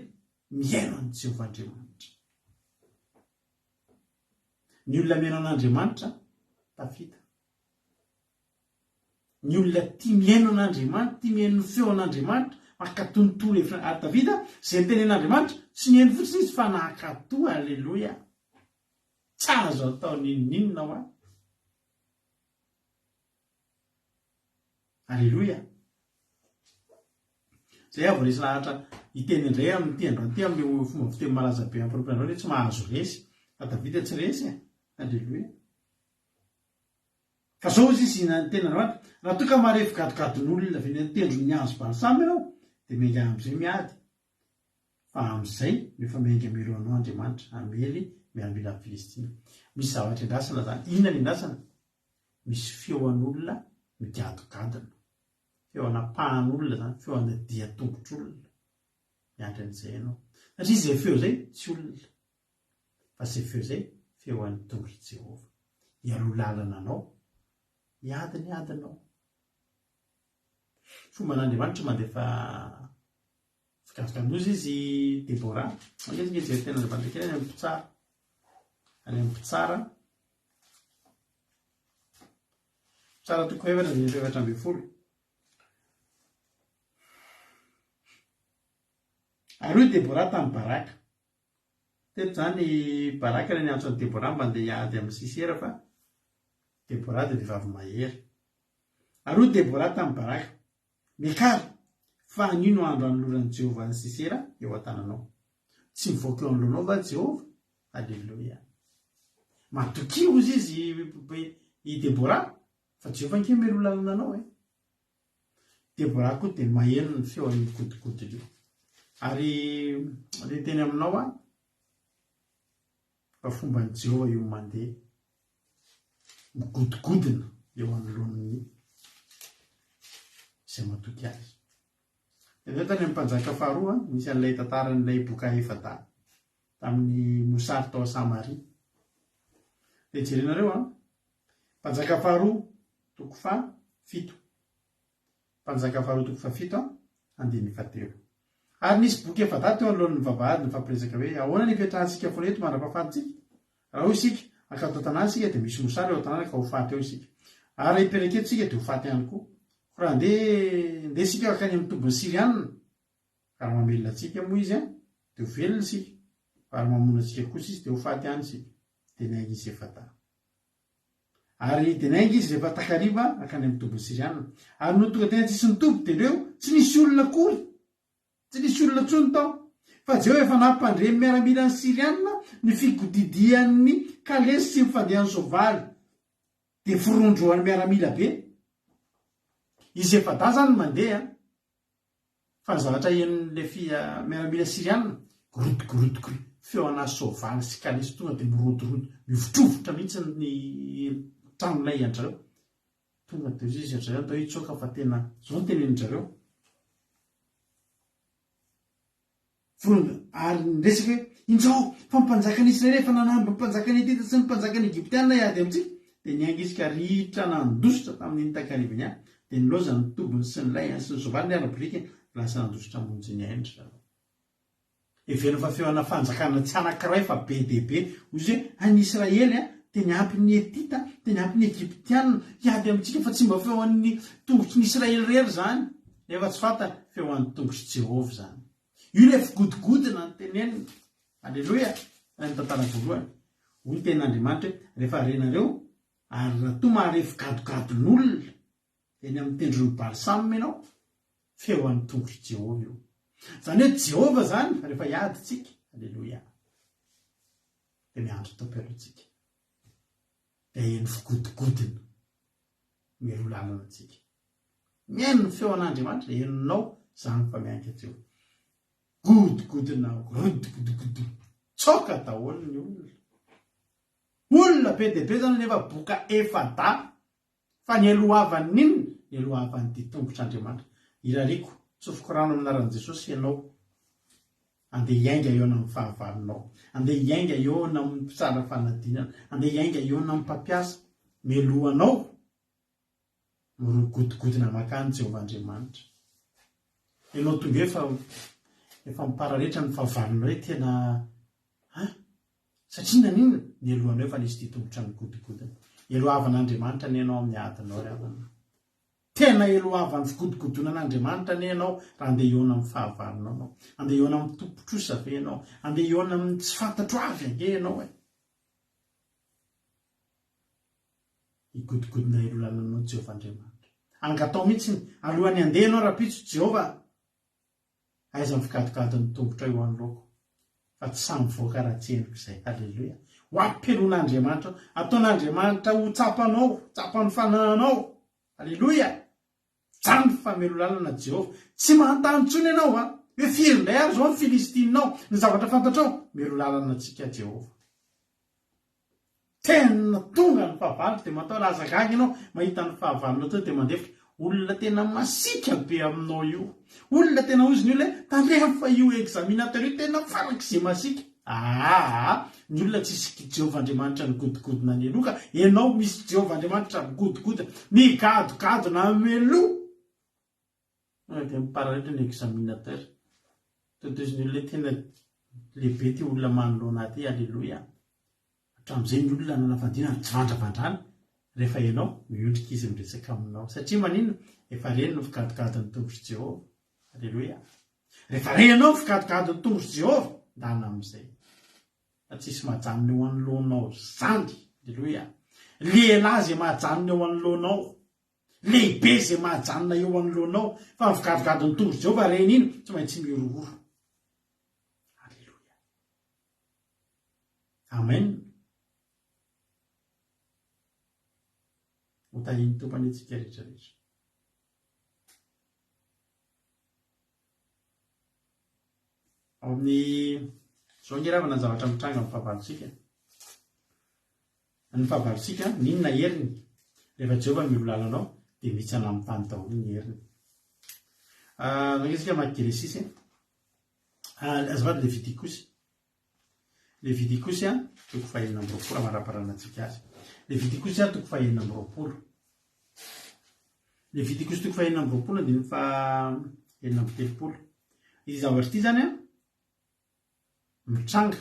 mihaino an'i Jehovah Andriamanitra. Ny olona mihaino an'Andriamanitra tafita. Ny olona tia mihaino an'Andriamanitra, tia mihaino ny feon'Andriamanitra, mankatò ny torohevitra. Ary Davida, izay nitenen'Andriamanitra, tsy nihaino fotsiny izy fa nankatò. Aleloia! Tsy azo atao n'inon'inona hoa. Aleloia! Izay aho vao resy lahatra hiteny indray amin'ity androany ity amin'ilay fomba fiteny malaza be ampirobona androany hoe tsy mahazo resy. Fa Davida tsy resy e! Aleloia! Fa zao hozy izy na ny tena Andriamanitra, raha toa ka marefo gadogadon'olona avy eny an-tendron'ny hazo balsama ianao, dia miainga amin'izay miady, fa amin'izay no efa miainga mialoha anao Andriamanitra, hamely miaramila Filistina. Misy zavatra endrasana izany. Inona ny endrasana? Misy feo an'olona migadogadona. Feo anapahan'olona izany, feo ana dian-tongotr'olona. Miandry an'izay ianao. Satria izay feo izay tsy olona. Fa izay feo izay, feo an'ny tongotr'i Jehovah. Hialoha lalana anao, hiady ny adinao. Fomban'Andriamanitra mandefa fikafika-doza izy Deborah. Andeha isika hijery tenin'Andriamanitra kely any amin'ny mpitsara. Any amin'ny mpitsara. Mpitsara toko efatra andininy 14. Ary hoy Deborah tamin'i Baraka, Teto izany i Baraka ilay niantso an'i Deborah mba handeha hiady amin'i Sisera fa Deborah dia vehivavy mahery. Ary hoy Deborah tamin'i Baraka, Miakara, fa anio no andro hanoloran'i Jehovah an'i Sisera eo an-tananao. Tsy mivoaka eo anoloanao va Jehovah? Aleloia. Matokia, hozy izy i Deborah, fa Jehovah ange mialoha lalana anao e. Deborah koa dia maheno ny feon'ny godogodona io. Ary hiteny aminao aho fa fomban'i Jehovah io mandeha migodogodona eo anoloan'ny izay matoky azy. Dia avy eo tany amin'ny mpanjaka faharoa, nisy an'ilay tantaran'ilay boka efa-dahy tamin'ny mosary tao Samaria. Dia jerenareo an, mpanjaka faharoa toko faha fito. Mpanjaka faharoa toko fahafito andininy fahatelo. Ary nisy boky efa-dahy teo anoloan'ny vavahady nifampiresaka hoe, Ahoana ny hipetrahantsika foana eto mandra-pahafatintsika? Raha hoy isika, Hankatò an-tanàna isika, dia misy mosary eo an-tanàna ka ho faty eo isika. Ary raha hipetraka eto isika, dia ho faty ihany koa. Koa raha handeha, ndeha isika hankany amin'ny tobin'ny Syriana, ka raha mamelona antsika moa izy, dia ho velona isika, fa raha mamono antsika kosa izy, dia ho faty ihany isika. Dia niainga izy efa-dahy. Ary dia niainga izy rehefa takariva hankany amin'ny tobin'ny Syriana. Ary nony tonga teny an-tsisin'ny toby, dia indreo, tsy nisy olona akory, tsy nisy olona intsony tao. Fa Jeho efa nampandre ny miaramilan'ny Syriana ny figodidian'ny kalesy sy ny fandehan'ny soavaly. Dia firohondrohan'ny miaramila be. Izy efa-dahy izany no mandeha. Fa ny zavatra henon'ilay fia miaramila syriana, gorodgorodgr, feo ana soavaly sy kalesy tonga dia mirodorodo, mivotrovotra mihitsy ny tranolay an-dry zareo. Tonga dia hoy izy ry zareo andao hitsoaka fa tena, izao no tenenin-dry zareo. Fironda, ary niresaka hoe, Injao, fa ny mpanjakan'i Israely efa nanamby ny mpanjakan'i Hetita sy ny mpanjakan'i Egyptiana hiady amintsika. Dia niainga izy ka ritra nandositra tamin'iny takariva iny ihany. Dia nilaozany ny tobiny sy ny lainy sy ny soavaliny ary ny borikiny, dia lasa nandositra hamonjy ny ainy ry zareo. Heverina fa feona fanjakana tsy anankiray fa be dia be. Hoy izy hoe, Any Israely dia niampy ny Hetita, dia niampy ny Egyptiana hiady amintsika, fa tsy mba feon'ny tongotry ny Israely irery izany. Nefa tsy fantany, feon'ny tongotr'i Jehovah izany. Io ilay figodogodona notenenina. Aleloia! Any amin'ny tantara voalohany. Hoy ny tenin'Andriamanitra hoe, Rehefa renareo, ary raha toa mahare figadogadon'olona eny amin'ny tendron'ny balsama ianao, feo an'ny tongotr'i Jehovah io. Izany hoe Jehovah izany, rehefa hiady isika, aleloia, dia miandry Tompo aloha isika. Dia heno figodogodona. Mialoha lalana antsika. Mihaino ny feo an'Andriamanitra, henonao izany fa miainga teo. Godogodona, rodogodogodo, tsoaka daholo ny olona. Olona be dia be izany nefa boka efa-dahy. Fa nialohavan'ny inona? Nialohavan'ny dia tongotr'Andriamanitra. Irariako, tsofiko rano amin'ny anaran'i Jesosy ianao. Andeha hiainga hihaona amin'ny fahavalonao. Andeha hiainga hihaona amin'ny mpitsara fanadinana. Andeha hiainga hihaona amin'ny mpampiasa. Mialoha anao mirogodogodona mankany Jehovah Andriamanitra. Ianao tonga eo efa efa mipararetra ny fahavalonao hoe tena hein? Satria naninona? Nialoha anao efa nisy dian-tongotra nigodogodona. Elohavan'Andriamanitra anie ianao amin'ny adinao ry havana. Tena elohavan'ny figodogodonan'Andriamanitra anie ianao raha andeha hihaona amin'ny fahavalonao ianao. Andeha hihaona amin'ny tompon-trosa ve ianao? Andeha hihaona amin'ny tsy fantatro avy ange ianao e. Higodogodona ireo lalanao Jehovah Andriamanitra. Angataho mihitsy alohan'ny handeha ianao rahampitso, Jehovah, aiza ny figadogadon'ny tongotrao eo anoloako, fa tsy sahy mivoaka raha tsy henoko izay. Haleloia. Ho ampielon'Andriamanitra ao. Ataon'Andriamanitra ho tsapanao, tsapan'ny fanahinao. Haleloia. Zany fa melo lalana Jehovah. Tsy manontany intsony ianao an! Hoe firy indray ary izao ny Filistinina ao? Ny zavatra fantatrao, melo lalana antsika Jehovah. Tena tonga ny fahavalo dia matahotra, aza gaga ianao mahita ny fahavalonao tonga dia mandefitra. Olona tena masiaka be aminao io. Olona tena hozy ny olona hoe tandremo fa io examinateur io tena farak'izay masiaka. Aa! Ny olona tsisy Jehovah Andriamanitra nigodogodona any aloha ka ianao misy Jehovah Andriamanitra migodogodona, migadogadona meloa. Tonga dia mipararetra ny examinateur. Totozin'ny olona hoe tena lehibe ity olona manoloana ahy ity, aleloia. Hatramin'izay ny olona nanafadiana ary jivandravandràna rehefa ianao miondrika izy miresaka aminao. Satria maninona? Efa reny ny figadogadon'ny tongotr'i Jehovah. Aleloia. Rehefa renao ny figadogadon'ny tongotr'i Jehovah, ndana amin'izay. Fa tsisy mahajanona eo anoloanao zany. Aleloia. Lehilahy izay mahajanona eo anoloanao. Lehibe izay mahajanona eo anoloanao. Fa ny figadogadon'ny tongotr'i Jehovah reny iny, tsy maintsy mihorohoro. Aleloia. Amen. Ho tahian'ny Tompo anie tsika rehetra rehetra. Ao amin'ny zao nge ravana ny zavatra mitranga amin'ny fahavalontsika. Ny fahavalontsika, n'inona heriny? Rehefa Jehovah miolo anao, dia mihitsana amin'ny tany daholo ny heriny. Ah, zao nge tsika mamaky Genesisy. Ah, azafady Levitikosy. Levitikosy toko fahenina amby roapolo amaraparanantsika azy. Levitikosy toko fahenina amby roapolo. Levitikosy toko fahenina amby roapolo andininy faha 36. Ity zavatra ity zany an mitranga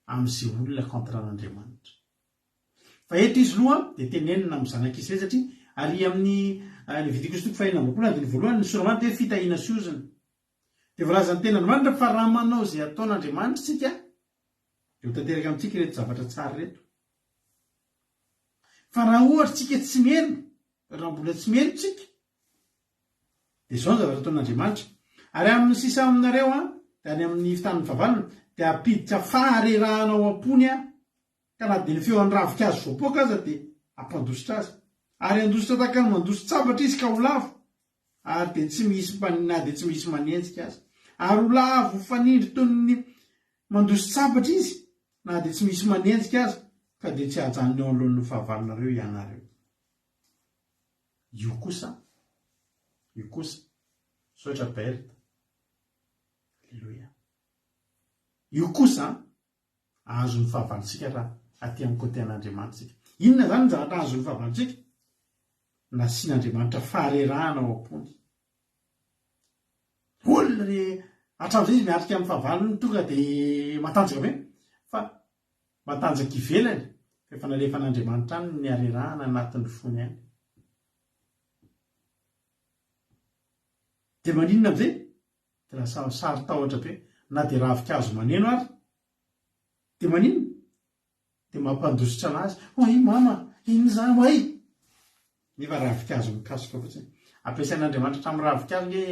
amin'izay olona contre an'Andriamanitra. Fa eto izy loha dia tenenina amin'ny zanak'Israely satria ary amin'ny Levitikosy toko fahenina amby roapolo andininy voalohany ny sora manitra hoe fitahiana sy ozona. Dia voalazan'ny tenin'Andriamanitra fa raha manao izay ataon'Andriamanitra isika dia ho tanteraka amintsika ireto zavatra tsara ireto. Fa raha ohatra isika tsy mino, raha mbola tsy mino isika, dia izao ny zavatra ataon'Andriamanitra, Ary amin'ny sisa aminareo an, dia any amin'ny tanin'ny fahavalony, dia hampiditra faharerahana ao am-pony aho, ka na dia ny feon'ny ravinkazo voapoaka aza dia hampandositra azy. Ary handositra tahaka ny mandosi-tsabatra izy ka ho lavo, ary dia tsy misy na dia tsy misy manenjika aza. Ary ho lavo fanindry toy ny mandosi-tsabatra izy, na dia tsy misy manenjika aza, ka dia tsy hajanona eo anoloan'ny fahavalonareo hianareo. Io kosa, io kosa, misaotra Berthe, Aleloia. Io kosa, azon'ny fahavalontsika raha aty amin'ny côté an'Andriamanitra isika. Inona izany ny zavatra azon'ny fahavalontsika? Nasian'Andriamanitra faharerahana ao am-pony. Olona re, hatramin'izay izy miatrika amin'ny fahavalony tonga dia matanjaka be, fa matanjaka ivelany, fa efa nalefan'Andriamanitra any ny harerahana anatin'ny fony any. Dia maninona amin'izay? Dia lasa saro-tahotra be, na dia ravinkazo maneno ary. Dia maninona? Dia mampandositra anazy, Oay mama, inona izany oay? Nefa ravinkazo mikasoka fotsiny. Ampiasain'Andriamanitra hatramin'ny ravinkazo nge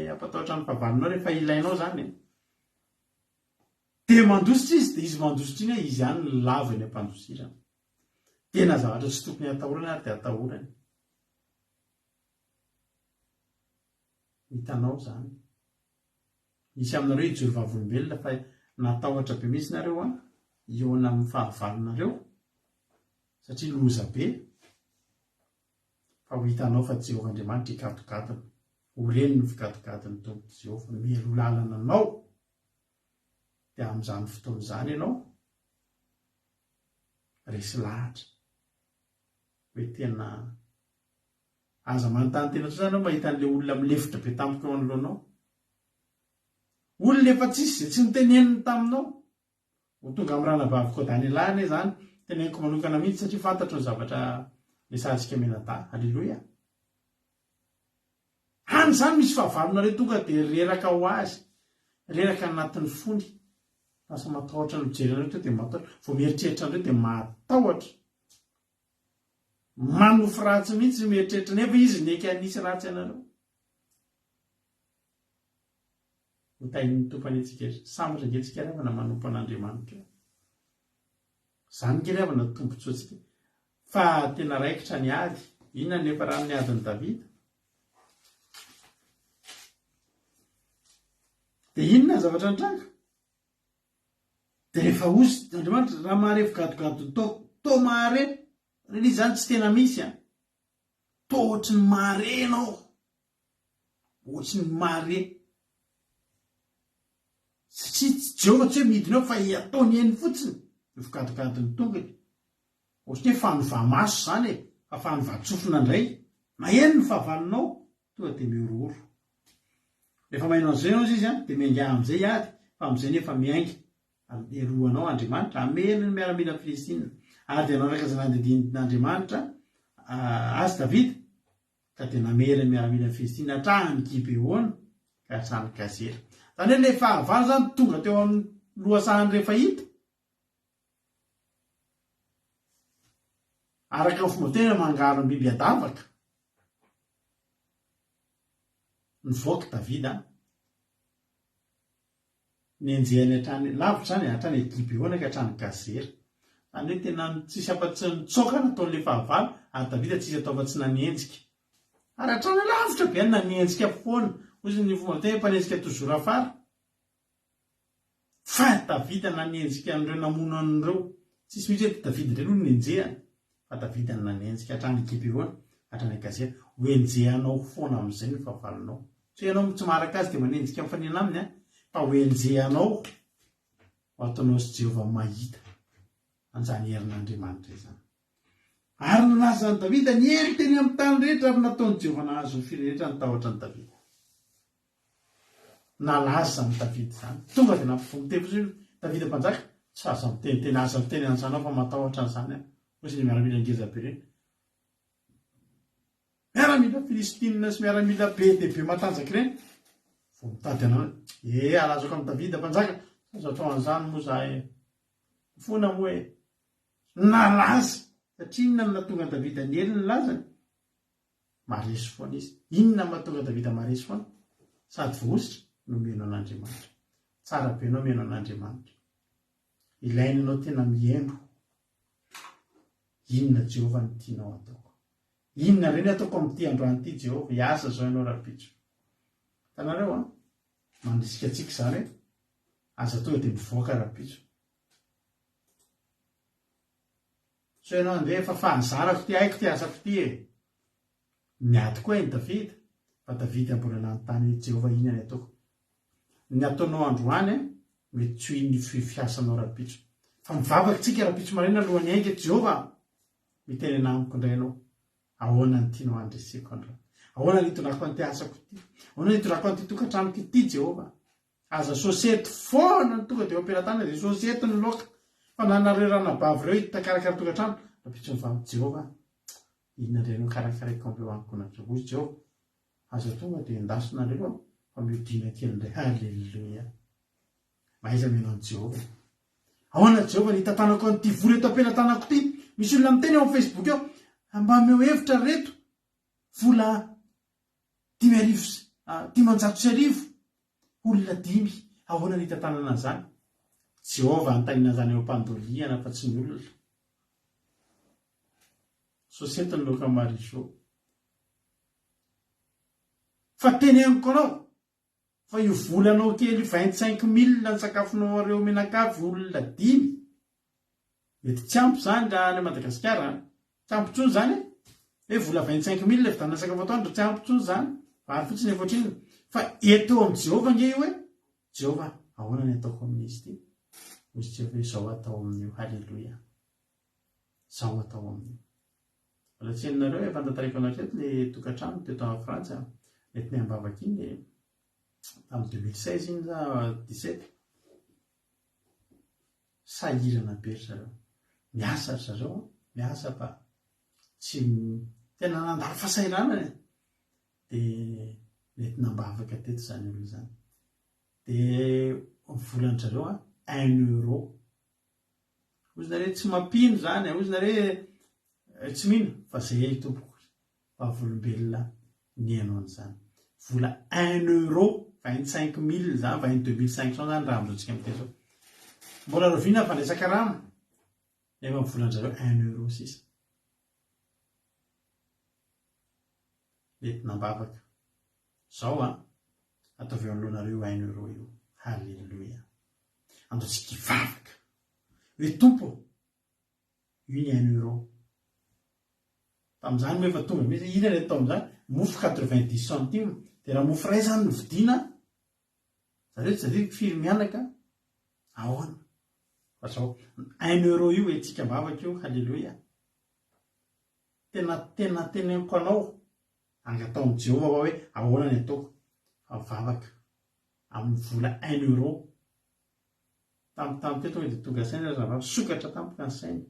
hampatahotra ny fahavalonao rehefa ilainao izany e. Dia mandositra izy, dia izy mandositra iny, izy ihany no lavo eny am-pandosirana. Tena zavatra tsy tokony hatahorana ary dia atahorany. Hitanao izany. Misy aminareo hijoro vavolombelona fa natahotra be mihitsy nareo an, hihaona amin'ny fahavalonareo satria loza be. Fa ho hitanao fa Jehovah Andriamanitra hikatogadona. Ho reny ny figadogadon'ny Tompo Jehovah mialoha lalana anao. Dia amin'izany fotoana izany ianao resy lahatra hoe tena aza manontany tena intsony izany ianao mahita an'ilay olona milefitra be tampoka eo anoloanao. Olona efa tsisy izay tsy noteneniny taminao. Ho tonga amin'ny ranabaviko Daniela anie izany, teneniko manokana mihitsy satria fantatro ny zavatra resahantsika mianadahy. Aleloia. Any izany misy fahavalonareo tonga dia reraka ho azy, reraka anatin'ny fony. Lasa matahotra ny mijery anareo tonga dia matahotra, vao mieritreritra anareo dia matahotra. Manofy ratsy mihitsy mieritreritra nefa izy niaiky hanisy ratsy anareo. Ho tahin'ny Tompo anie tsika rehetra. Sambatra ange tsika ry havana manompo an'Andriamanitra. Izany ange ry havana tombotsoantsika. Fa tena raikitra ny ady. Inona no niafaran'ny adin'i Davida? Dia inona ny zavatra nitranga? Dia rehefa hozy Andriamanitra, raha mahare figadogadon'ny to, to mahare, ilay izy izany tsy tena misy an. To ohatry ny mahare ianao. Ohatry ny mahare. Satria tsy Jehovah tsy hoe midina eo fa ataony eny fotsiny ny figadogadon'ny tongony. Ohatry ny hoe fanova-maso izany e, fa fanova-tsofina indray. Maheno ny fahavalonao, tonga dia mihorohoro. Rehefa maheno an'izay ianao izy an, dia miainga amin'izay hiady, fa amin'izay nefa miainga alohanao Andriamanitra, hamely ny miaramila Filistina. Ary dia nanaraka izay nandidian'Andriamanitra azy Davida, ka dia namely ny miaramila Filistina hatrany Gibeona ka hatrany Gazera. Izany hoe ilay fahavalo izany tonga teo amin'ny lohasahan'ny Refaita. Araka ny fomba tena mangarom-biby an-davaka. Nivoaka Davida. Nenjehiny hatrany lavitra izany e, hatrany Gibeona ka hatrany Gazera. Izany hoe tena tsisy afa-tsy nitsoaka nataon'ilay fahavalo, ary Davida tsisy atao afa-tsy nanenjika. Ary hatrany lavitra be any nanenjika foana. Hoy izy ny fomba fiteny hoe mpanenjika toujours afara. Fa Davida nanenjika an'ireo namono an'ireo. Tsisy mihitsy hoe Davida indray aloha no nenjehana, fa Davida no nanenjika hatrany Gibeona, hatrany Gazera. Ho enjehanao foana amin'izay ny fahavalonao. Tsy hoe ianao tsy maharaka azy dia manenjika mifanena aminy an, fa ho enjehanao ho ataonao sy Jehovah mahita an'izany herin'Andriamanitra izany. Ary nalaza an'i Davida ny hery teny amin'ny tany rehetra ary nataon'i Jehovah nahazo ny firenena rehetra ny tahotra an'i Davida. Nalaza izany Davida izany. Tonga dia nampivono teny fotsiny hoe, Davida mpanjaka, tsy aza miteniteny, aza miteny an'izany aho fa matahotra an'izany aho. Hoy izy miaramila ngeza be ireny. Miaramila filistinina sy miaramila be dia be matanjaka ireny. Vao mitady anao, eh, alazako amin'i Davida mpanjaka, aza atao an'izany moa za e. Mifona moa e. Nalaza. Satria inona no nahatonga an'i Davida niely ny lazany? Maresy foana izy. Inona no mahatonga Davida maresy foana? Sady voahosotra no mino an'Andriamanitra. Tsara be ianao mino an'Andriamanitra. Ilaina ianao tena mihaino. Inona Jehovah no tianao hataoko? Inona indray ny hataoko amin'ity androany ity Jehovah? Hiasa izao ianao rahampitso. Hitanareo an? Mandrisika antsika izany hoe aza tonga dia mivoaka rahampitso. Sao ianao handeha efa fahazarako ity, haiko ity asako ity e. Niady koa i Davida, fa Davida mbola nanontany hoe Jehovah inona ny ataoko? Ny ataonao androany mety tsy ho iny ny fiasanao rahampitso. Fa mivavaka tsika rahampitso maraina alohan'ny hainga, Jehovah mitenena amiko indray ianao. Ahoana ny tianao handreseko androany? Ahoana ny hitondrako an'ity asako ity? Ahoana ny hitondrako an'ity tokantranoko ity Jehovah? Aza sosety foana ny tonga dia eo am-pelatanana dia sosety ny laoka fa na nareo ranabavy ireo hita karakara tokantrano rampitso ny vavy Jehovah inona indray no karakaraiko ampieo ankohonanareo hoy Jehovah aza tonga dia endaso nareo aho fa miodina kely indray haleloia mahaiza mihaino an'i Jehovah ahoana Jehovah ny hitantanako an'ity vola eto am-pelatanako ity misy olona miteny ao amin'ny Facebook eo mba omeo hevitra ry reto vola 1500 olona dimy, ahoana ny hitantanana an'izany? Jehovah no tahiana an'izany eo am-pandolihana fa tsy ny olona. Sosety ny laoka marigot. Fa teneniko anao fa io volanao kely io 25 mille ny sakafonaoareo mianakavy olona dimy mety tsy ampy zany raha any Madagasikara an! Tsy ampy intsony zany e! Hoe vola 25 mille vidianana sakafo atoandro tsy ampy intsony zany, vary fotsiny efa ohatrinona. Fa eto eo amin'i Jehovah ange io e! Jehovah, ahoana ny ataoko amin'izy ity? Hoy Jehovah hoe izao atao amin'io, haleloia. Izao atao amin'io. Mbola tsy henonareo, efa notantaraiko anareo teto le tokantrano teto a Frantsa, nentinay am-bavaka iny le tamin'ny 2016 iny sa 17. Sahirana be ry zareo. Miasa ry zareo, miasa fa tsy tena nandalo fahasahiranana e. Dia nentina am-bavaka teto izany olona izany. Dia ny volan-dry zareo an, un euro. Hozy nareo tsy mampino izany, hozy nareo tsy mino fa zay tompoko vavolombelona nihaino an'izany. Vola un euro, 25 mille zany, 22 500 zany raha amin'izao tsika miteny izao. Mbola rahoviana ny fandraisan-karama? Nefa ny volan-dry zareo un euro sisa. Nentina am-bavaka. Zao an, ataovy eo anoloanareo io un euro io. Haleloia. Andao tsika hivavaka. Hoe Tompo ô, io ny un euro. Tamin'izany moa efa tonga mihitsy, inona ilay atao amin'izany? Mofo 90 centimes. Dia raha mofo iray izany no vidiana, zareo tsy tadidiko firy mianaka, ahoana? Fa zao, un euro io entintsika am-bavaka io, haleloia. Tena tena teneniko anao, angataho amin'i Jehovah aho hoe ahoana ny ataoko, fa mivavaka amin'ny vola un euro. Tampotampoka eo tonga dia tonga saina ry rahavavy, sokatra tampoka ny sainy.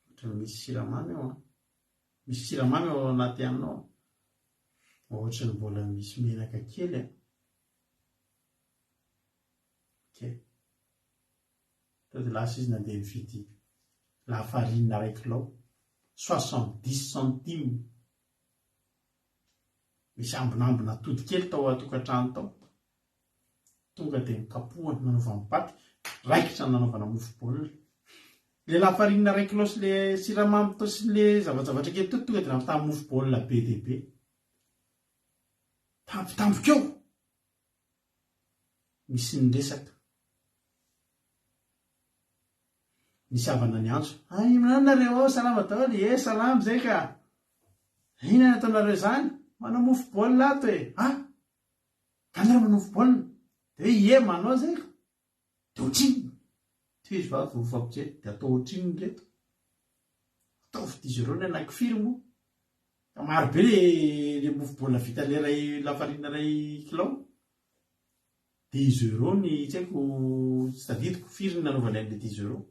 Ohatran'ny misy siramamy ao an. Misy siramamy ao anaty hanina ao. Ohatran'ny mbola misy menaka kely an. Ok. Teo dia lasa izy nandeha nividy lafarine iray kilao, 70 centimes. Misy ambinambina atody kely tao an-tokantrano tao. Tonga dia nokapohany nanaovany paty, raikitra ny nanaovana mofo baolina. Ilay lafarine iray kilao sy ilay siramamy tao sy ilay zavajavatra kely teo tonga dia nampitaha mofo baolina be dia be. Tampotampoka eo! Nisy niresaka. Nisy havana niantso. Hay, manao nareo ao, salama daholo? Ie, salama izay ka. Inona no ataonareo izany? Manao mofo baolina ato e. Ah! Ka nareo manao mofo baolina? Dia hoe ie, manao izay ka. Dia ohatrinona? Tohizo va vao mifampijery, dia atao ohatrinona ireto? Ataovy dix euros ny anaky firy moa? Ka maro be le le mofo baolina vita le iray lafarina iray kilao. Dix euros ny tsy haiko tsy tadidiko firy ny nanaovany an'le dix euros.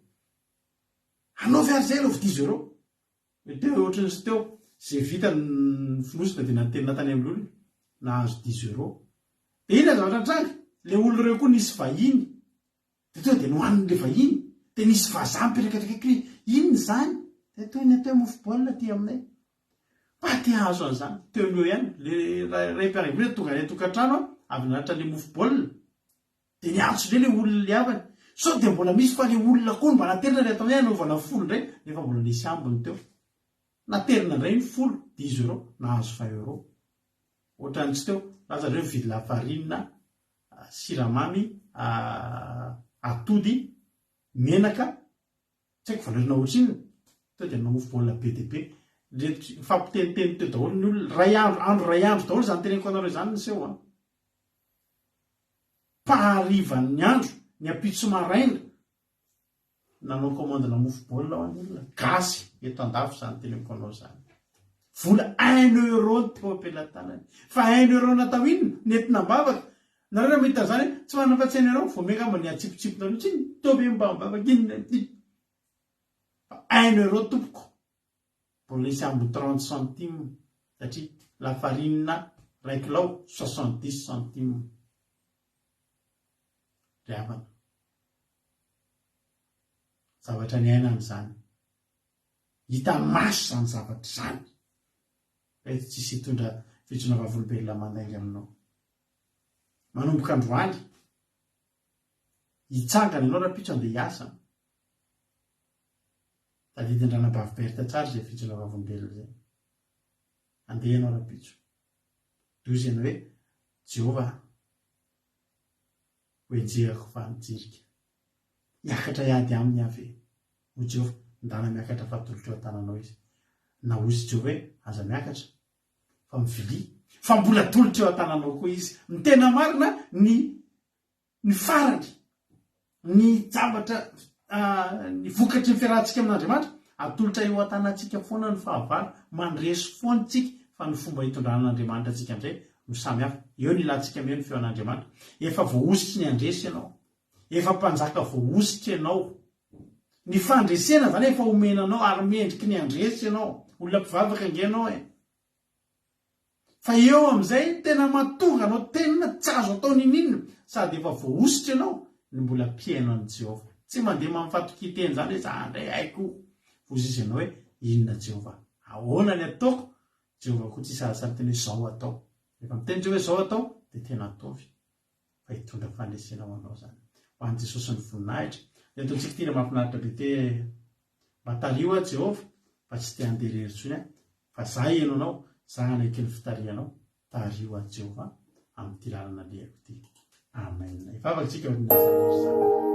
Anaovy ary zay anaovy dix euros. Teo ohatran'ny sy teo ze vita ny fonosina dia naterina tany amin'ny olona nahazo dix euros. Dia inona ny zavatra nitranga? Le olona ireo koa nisy vahiny Dia tonga dia nohanin'ilay vahiny. Dia nisy vazaha mipetraka eto akaiky hoe, inona izany? Dia toy ny atao hoe mofo baolina aty aminay. Mba te hahazo an'izany. Teo no eo ihany, ilay raim-pianakaviana tonga any an-tokantrano avy nanatitra ilay mofo baolina. Dia niantso indray ilay olona ilay havany. Sao dia mbola misy fa ilay olona koa no mba naterina ilay ataony hoe hanaovana folo indray, nefa mbola nisy ambiny teo. Naterina indray ny folo, dix euros, nahazo vingt euros. Ohatran'ny tsy teo. Lasa avy eo mividy lafarinina, siramamy, atody, menaka, tsy haiko valeur-na ohatrinona. Teo dia nanao mofo baolina be dia be. Reto nifampiteniteny teo daholo ny olona. Iray andro, andro iray andro daholo izany teneniko anareo izany niseho an. Paharivan'ny andro, ny ampitso maraina, Nanao commande na mofo baolina ho an'ny olona gasy eto andafy izany teneniko anao izany. Vola un euro ny teo am-pelatanany. Fa un euro natao inona? Nentina am-bavaka. Nareo raha mahita an'izany hoe tsy manana afa-tsy un euro, vao mainka angamba niatsipotsiponareo tsy inona, teo ve mba am-bavaka inona ity. Fa un euro tompoko. Mbola hisy ambiny trente centimes satria lafarinina iray kilao 70 centimes. Ry havana. Zavatra niainana izany. Hita maso izany zavatra izany. Eto tsisy hitondra fijoroana vavolombelona mandainga aminao. Manomboka androany, hitsangana ianao rahampitso andeha hiasa. Tadidin-dRanabavy Berthe tsara izay fijoroana vavolombelona izay. Andeha ianao rahampitso. Dozy ianao hoe, Jehovah a! Ho enjehako fa nijirika. Hiakatra hiady aminy aho ve? Hoy Jehovah, Ndana miakatra fa atolotro eo an-tananao izy. Nahozy Jehovah hoe, Aza miakatra, fa mivilia, fa mbola atolotro eo an-tananao koa izy. Ny tena marina, ny ny farany, ny zavatra, ny vokatry ny fiarahantsika amin'Andriamanitra, atolotra eo an-tanantsika foana ny fahavalo, mandresy foana isika, fa ny fomba itondran'Andriamanitra antsika indray no samy hafa. Eo no ilantsika mihaino ny feon'Andriamanitra. Efa voahosotry ny handresy ianao. Efa mpanjaka voahosotra ianao. Ny fandresena izany efa omena anao ary mendriky ny handresy ianao. Olona mpivavaka ange ianao e. Fa eo amin'izay no tena mahatonga anao tena tsy azo atao n'inon'inona sady efa voahosotra ianao no mbola mpihaino an'i Jehovah. Tsy mandeha mamfatokia-tena izany hoe za indray haiko. Vozizy ianao hoe inona Jehovah? Ahoana ny ataoko? Jehovah koa tsy hisalasala hiteny hoe izao atao. Rehefa miteny Jehovah hoe izao atao dia tena ataovy. Fa hitondra fandresena ho anao izany. Ho an'i Jesosy ny voninahitra. Ny ataontsika ity raha mahafinaritra be ity e. Mba tariho aho Jehovah fa tsy te handeha irery intsony aho. Fa za heno anao, za hanaiky ny fitarihanao. Tariho aho Jehovah amin'ity lalana alehako ity. Amen. Hivavaka isika aorian'izany hira izany.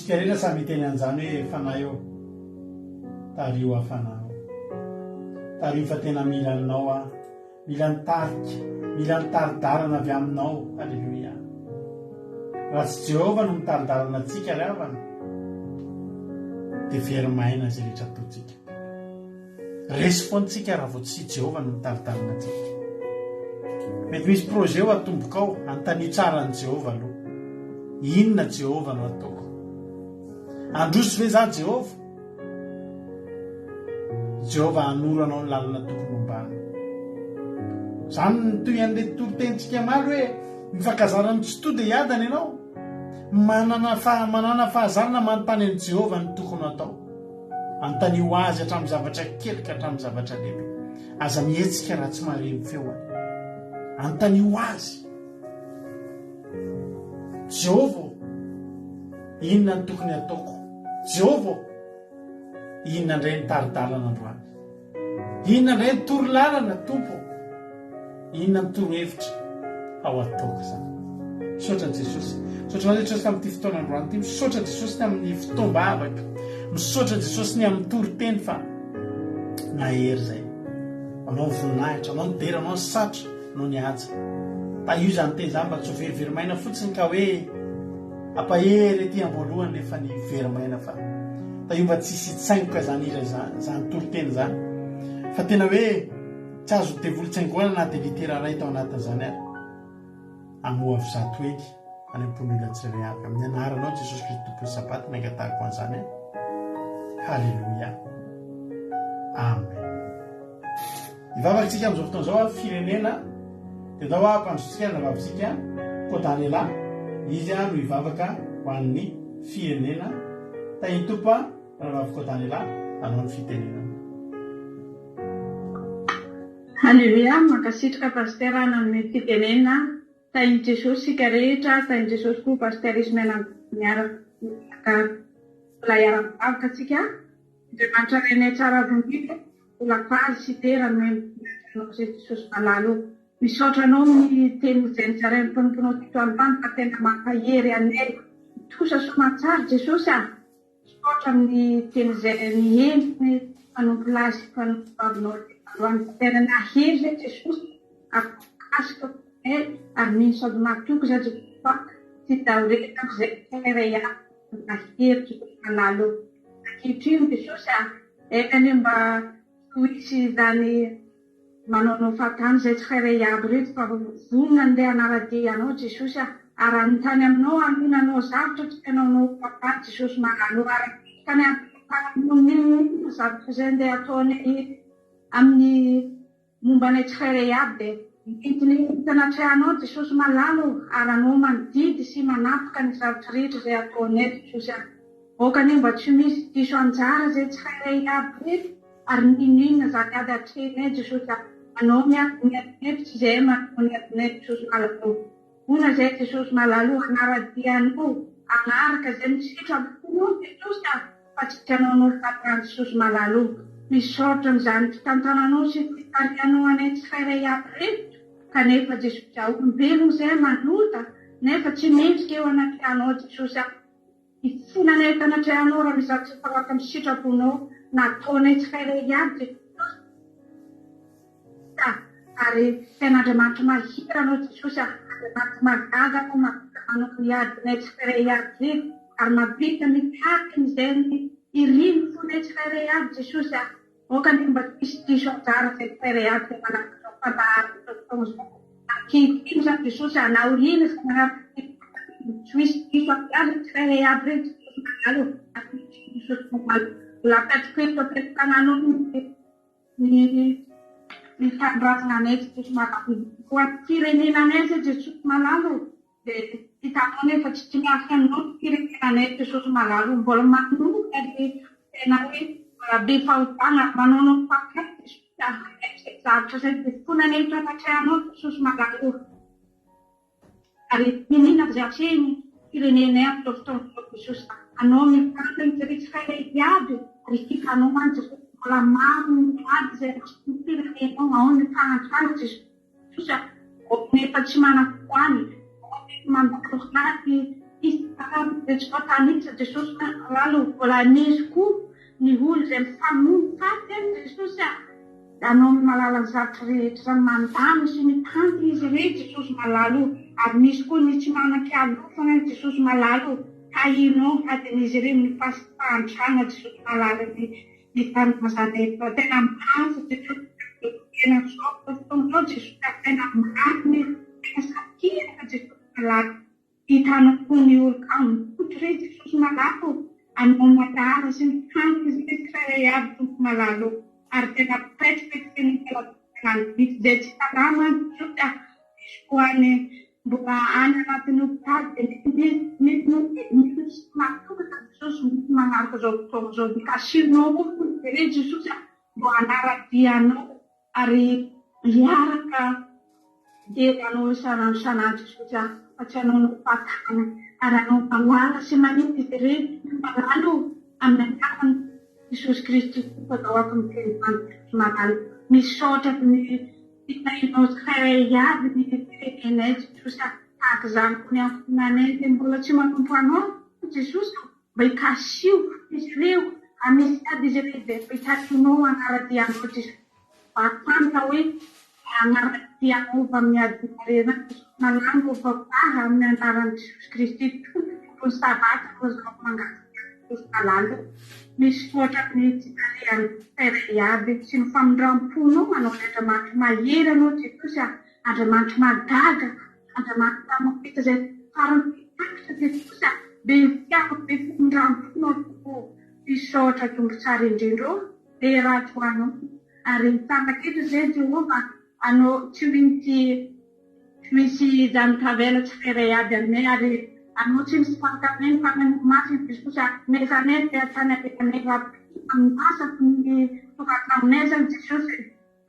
Tsika rehetra samy hiteny an'izany hoe Fanahy ô, tariho aho Fanahy ô. Tariho fa tena mila anao aho. Mila ny tarika, mila ny tari-dalana avy aminao. Aleloia. Raha tsy Jehovah no mitari-dalana antsika ry havana, dia very maina izay rehetra ataontsika. Resy foana tsika raha vao tsy Jehovah no mitari-dalana antsika. Mety misy projet ho atombokao, anontanio tsara an'i Jehovah aloha. Inona Jehovah no ataoko? Handroso ve za Jehovah? Jehovah hanoro anao ny lalana tokony hombana. Izany no toy an'ilay toritenintsika omaly hoe mifankazara amin'ny tsitoha dia hiadana ianao. Manana manana fahazarana manontany an'i Jehovah ny tokony ho atao. Anontanio azy hatramin'ny zavatra kely ka hatramin'ny zavatra lehibe. Aza mihetsika raha tsy mahare ny feony. Anontanio azy. Jehovah ô, inona no tokony hataoko? Jehovah ô, inona indray ny tari-dalana androany? Inona indray ny toro-lalana, Tompo ô? Inona ny torohevitra ao ataoko izany? Misaotra an'i Jesosy. Misaotra anao Jesosy tamin'ity fotoana androany ity. Misaotra an'i Jesosy ny amin'ny fotoam-bavaka. Misaotra an'i Jesosy ny amin'ny toriteny fa nahery izay. Anao ny voninahitra, anao ny dera, anao ny satra, anao ny haja. Tahio izany teny izany mba tsy ho verivery maina fotsiny ka hoe ampahery ety am-boalohany nefa ny very maina fa tahio mba tsy hisy hitsaingoka izany hira izany, izany toriteny izany. Fa tena hoe Tsy azon'ny devoly tsaingohana na dia litera iray tao anatin'izany ary. Hamoha avy zato heny any am-pon'ny olona tsirairay avy. Amin'ny anaranao Jesosy Kristy Tompon'ny Sabata no angatahako an'izany an. Haleloia. Amen. Hivavaka isika amin'izao fotoana izao firenena dia ndao hampandrosotsika ny rahavavintsika Kodanela. Izy no hivavaka ho an'ny firenena. Tahin'ny Tompo rahavavy Kodanela hanao ny fitenenana. Haleloia, mankasitraka Pasteur nanome fitenenana, tahin'i Jesosy isika rehetra, tahin'i Jesosy koa Pasteur Ismaël miaraka mbola hiara-mivavaka tsika, Andriamanitra Rainay tsara voninahitra, mbola faly sy dera no entinay anao Jesosy malala o, misaotra anao amin'ny teny izay nozarain'ny mpanomponao teto androany fa tena mampahery anay, mitrosa soamantsara Jesosy a. Misaotra amin'ny teny izay niheno ny mpanompo lahy sy mpanompo vavinao androany. Tena nahery izay Jesosy ary voakasika anay ary mino sady matoky izay Jesosy fa tsy taoriana izay tsirairay avy nahery Jesosy malala o. Ankehitriny Jesosy a, enga anie mba tsy ho hisy izany Manaonao fahatany izay tsirairay aby reto fa vonona andeha hanaradia anao Jesosy ah ary hanontany aminao hanonanao zavtra tsy hanaonao fahatany Jesosy malalo ary hanontany aminao n'inon'inona zavatra izay andeha ataonay amin'ny momba anay tsirairay aby dia entinay hitanatrehanao Jesosy malalo ary anao mandidy sy manapaka ny zavatra rehetra izay ataonay Jesosy ah aoka anie mba tsy misy diso anjara izay tsirairay aby reto Ary n'inon'inona izany ady atrehinay Jesosy a, Anao miady ny adinay fa tsy izahay manao ny adinay Jesosy malala o. Vonona izay Jesosy malala o hanara-dia Anao, hanaraka izay misitraponao Jesosy a, fa tsy hanaonao fahatany Jesosy malala o. Misaotra amin'izany fitantananao sy fitarihanao anay tsirairay avy ireto, kanefa Jesosy a, olombelona izay manota nefa tsy mendrika eo anatrehanao Jesosy a. Hifonanay eto anatrehanao raha misy zavatra tsy mifanaraka amin'ny sitraponao nataonay tsirairay iaby Jesosy a! Ary tena Andriamanitra mahery Anao Jesosy a! Andriamanitra mahagaga Anao mahavita manao ny adinay tsirairay iaby ireny ary mahavita mitarika an'izay irin'ny fonay tsirairay aby Jesosy a! Aoka anie mba tsy hisy diso anjara izay tsirairay avy izay manaraka izao fandaharana izao fotoana izao. Ankehitriny izany Jesosy a, na aoriana izay manaraka ity fandaharana ity, tsy ho hisy diso anjara izay tsirairay avy ireny Jesosy malala ô. Ankehitriny Jesosy malala, mbola apetrako eto am-pelantananao ny ny tanindrazana anay Jesosy malala. Ho an'ny firenena anay izay Jesosy malala ô. Dia hitanao nefa tsy tsy miafina aminao ny firenenanay Jesosy malala o mbola manota ry tena hoe mbola be fahotana ary manaonao fahatany Jesosy a hanaiky izay zavatra izay dia fonanay eto anatrehanao Jesosy malala o ary niniana avy atrehiny firenenay amin'izao fotoana izao Jesosy a anao mitantana ny tsirairay iaby ary hitanao mantsy Jesosy mbola maro ny ady izay atrehin'ny firenenao ao ny fahantrana Jesosy Kosa nefa tsy manam-poany, mandalo ady isan-karazany. dia tsy voatanisa Jesosy malala o, mbola misy koa ny olo izay mifamono faty any Jesosy a, Anao no mahalala ny zavatra rehetra izany, mandamina sy mitanty izy ireny Jesosy malala o, ary misy koa ny tsy manan-kialofana any Jesosy malala o, tahinao adin'izy ireny ny fahantrana Jesosy malala ny ny tanindrazana eto tena mafy Jesosy tena zao fotoana zao Jesosy tena mafy ny tena sakiraka Jesosy malala. Hitanao koa ny olon-kamboty re Jesosy malala o, anao malala sy ny kanto izy re tsirairay avy Tompo malala o, ary tena presque tsy nitalatalana mihitsy izay tsy salama any Jesosy a, misy koa any mbola any anatin'ny hopitaly dia mety mety mety misy mahatokana Jesosy mety manaraka izao fotoana izao dia kasirinao koa Tompo re Jesosy a, mba hanara-dia anao Ary hiaraka hidera Anao isan'andro isan'andro isika, fa tsy Anao no mpakana, ary Anao mpahalala sy manitsy izy ireny, mpahalala o, amin'ny anaran'i Jesosy Kristy Tompo atao ato amin'ny teny Jesosy malala. Misaotra ny fitahianao tsirairay avy ny firenenay Jesosy a, tahaka izany koa ny ankohonanay izay mbola tsy manompo Anao Jesosy a. Mba hikasio izy ireo ary misy ady izy ireo dia hitakinao hanara-dia anao Jesosy. Mba hafanta hoe hanara-dia anao va amin'ny adinareo Jesosy malango va vaha amin'ny anaran'i Jesosy Kristy Tompo Tompon'ny Sabata no zaho mangataka Jesosy malala. Misaotra ny fitarihan'ny tsirairay avy sy ny famindram-ponao manao ny Andriamanitra mahery anao Jesosy a, Andriamanitra mahagaga Andriamanitra mampita izay farany takatra Jesosy a! Be fitiavana be famindrampo anao Tompo ô! Misaotra Tompo tsara indrindra ô! Dera ho anao ary mitambatra eto izay Jehovah anao tsy misy tsy misy izany tavela tsirairay avy aminay ary anao tsy misy fankany ny fanahinao masina Jesosy a! Nefa anay dia hatrany alehanay raha amin'ny asa ny tokantranonay zany Jesosy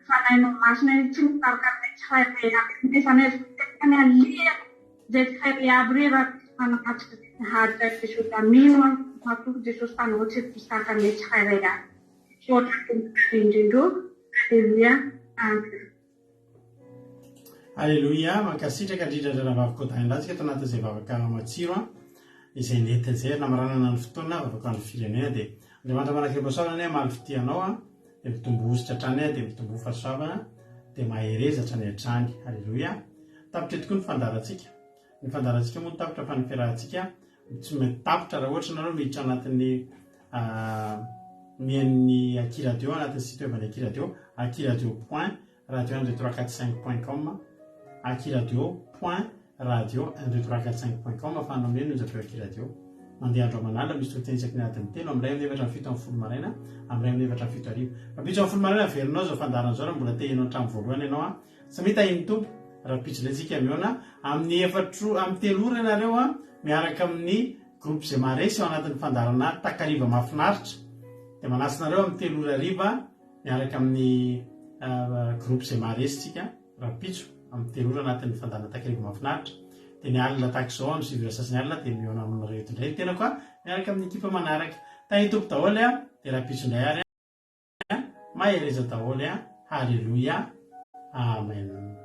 Fanahinao Masina io tsy mitarika anay tsirairay avy nefa anay tena aleha zay tsirairay avy re raha tsy manatrika haja Jesosy da mino aho matoky Jesosy fa anao tsy misaraka anay tsirairay avy misaotra Tompo indrindra ô Aleloia Amen. Aleloia, mankasitraka indrindra Rahavavy Godin Latsaka tao anatin'izay vavaka matsiro an, izay nentiny izay ary namaranana ny fotoana vavaka ho an'ny firenena dia Andriamanitra manak'I-Pahasoavana anie hamaly fitia anao an. Dia mitomboa hosotra hatrany dia mitomboa fahasoavana dia mahereza hatrany hatrany. Aleloia. Tapitra eto koa ny fandaharantsika. Ny fandaharantsika moa tapitra fa ny fiarahantsika tsy mety tapitra raha ohatra nareo miditra anatin'ny mihaino ny Aky Radio anatin'ny site web an'ny Aky Radio, akiradio point Radio un deux trois quatre cinq point com, akiradio point radio un deux trois quatre cinq point com afahanao mihaino ny onjam-peo akiradio. Mandeha andro aman'alina misy toriteny isaky ny adiny telo amin'ny iray amin'ny efatra amin'ny 17 maraina amin'ny iray amin'ny efatra amin'ny fito hariva. Rahampitso amin'ny folo maraina averinao izao fandaharana izao raha mbola te hihaino hatramin'ny voalohany ianao an. Samia tahin'ny Tompo. Rahampitso indray tsika mihaona amin'ny efatra amin'ny telo ora ianareo an miaraka amin'ny groupe izay maharesy ao anatin'ny fandaharana takariva mahafinaritra. Dia manasa anareo amin'ny telo ora hariva. Miaraka amin'ny groupe izay maharesy tsika rahampitso amin'ny telo ora anatin'ny fandaharana takariva mahafinaritra. Dia ny alina tahaka izao amin'ny sivy ora sasany alina dia mihaona aminareo eto indray ny tenako a, miaraka amin'ny ekipa manaraka. Tahin'ny Tompo daholo a, dia rahampitso indray ary a, mahereza daholo a, haleloia, amen.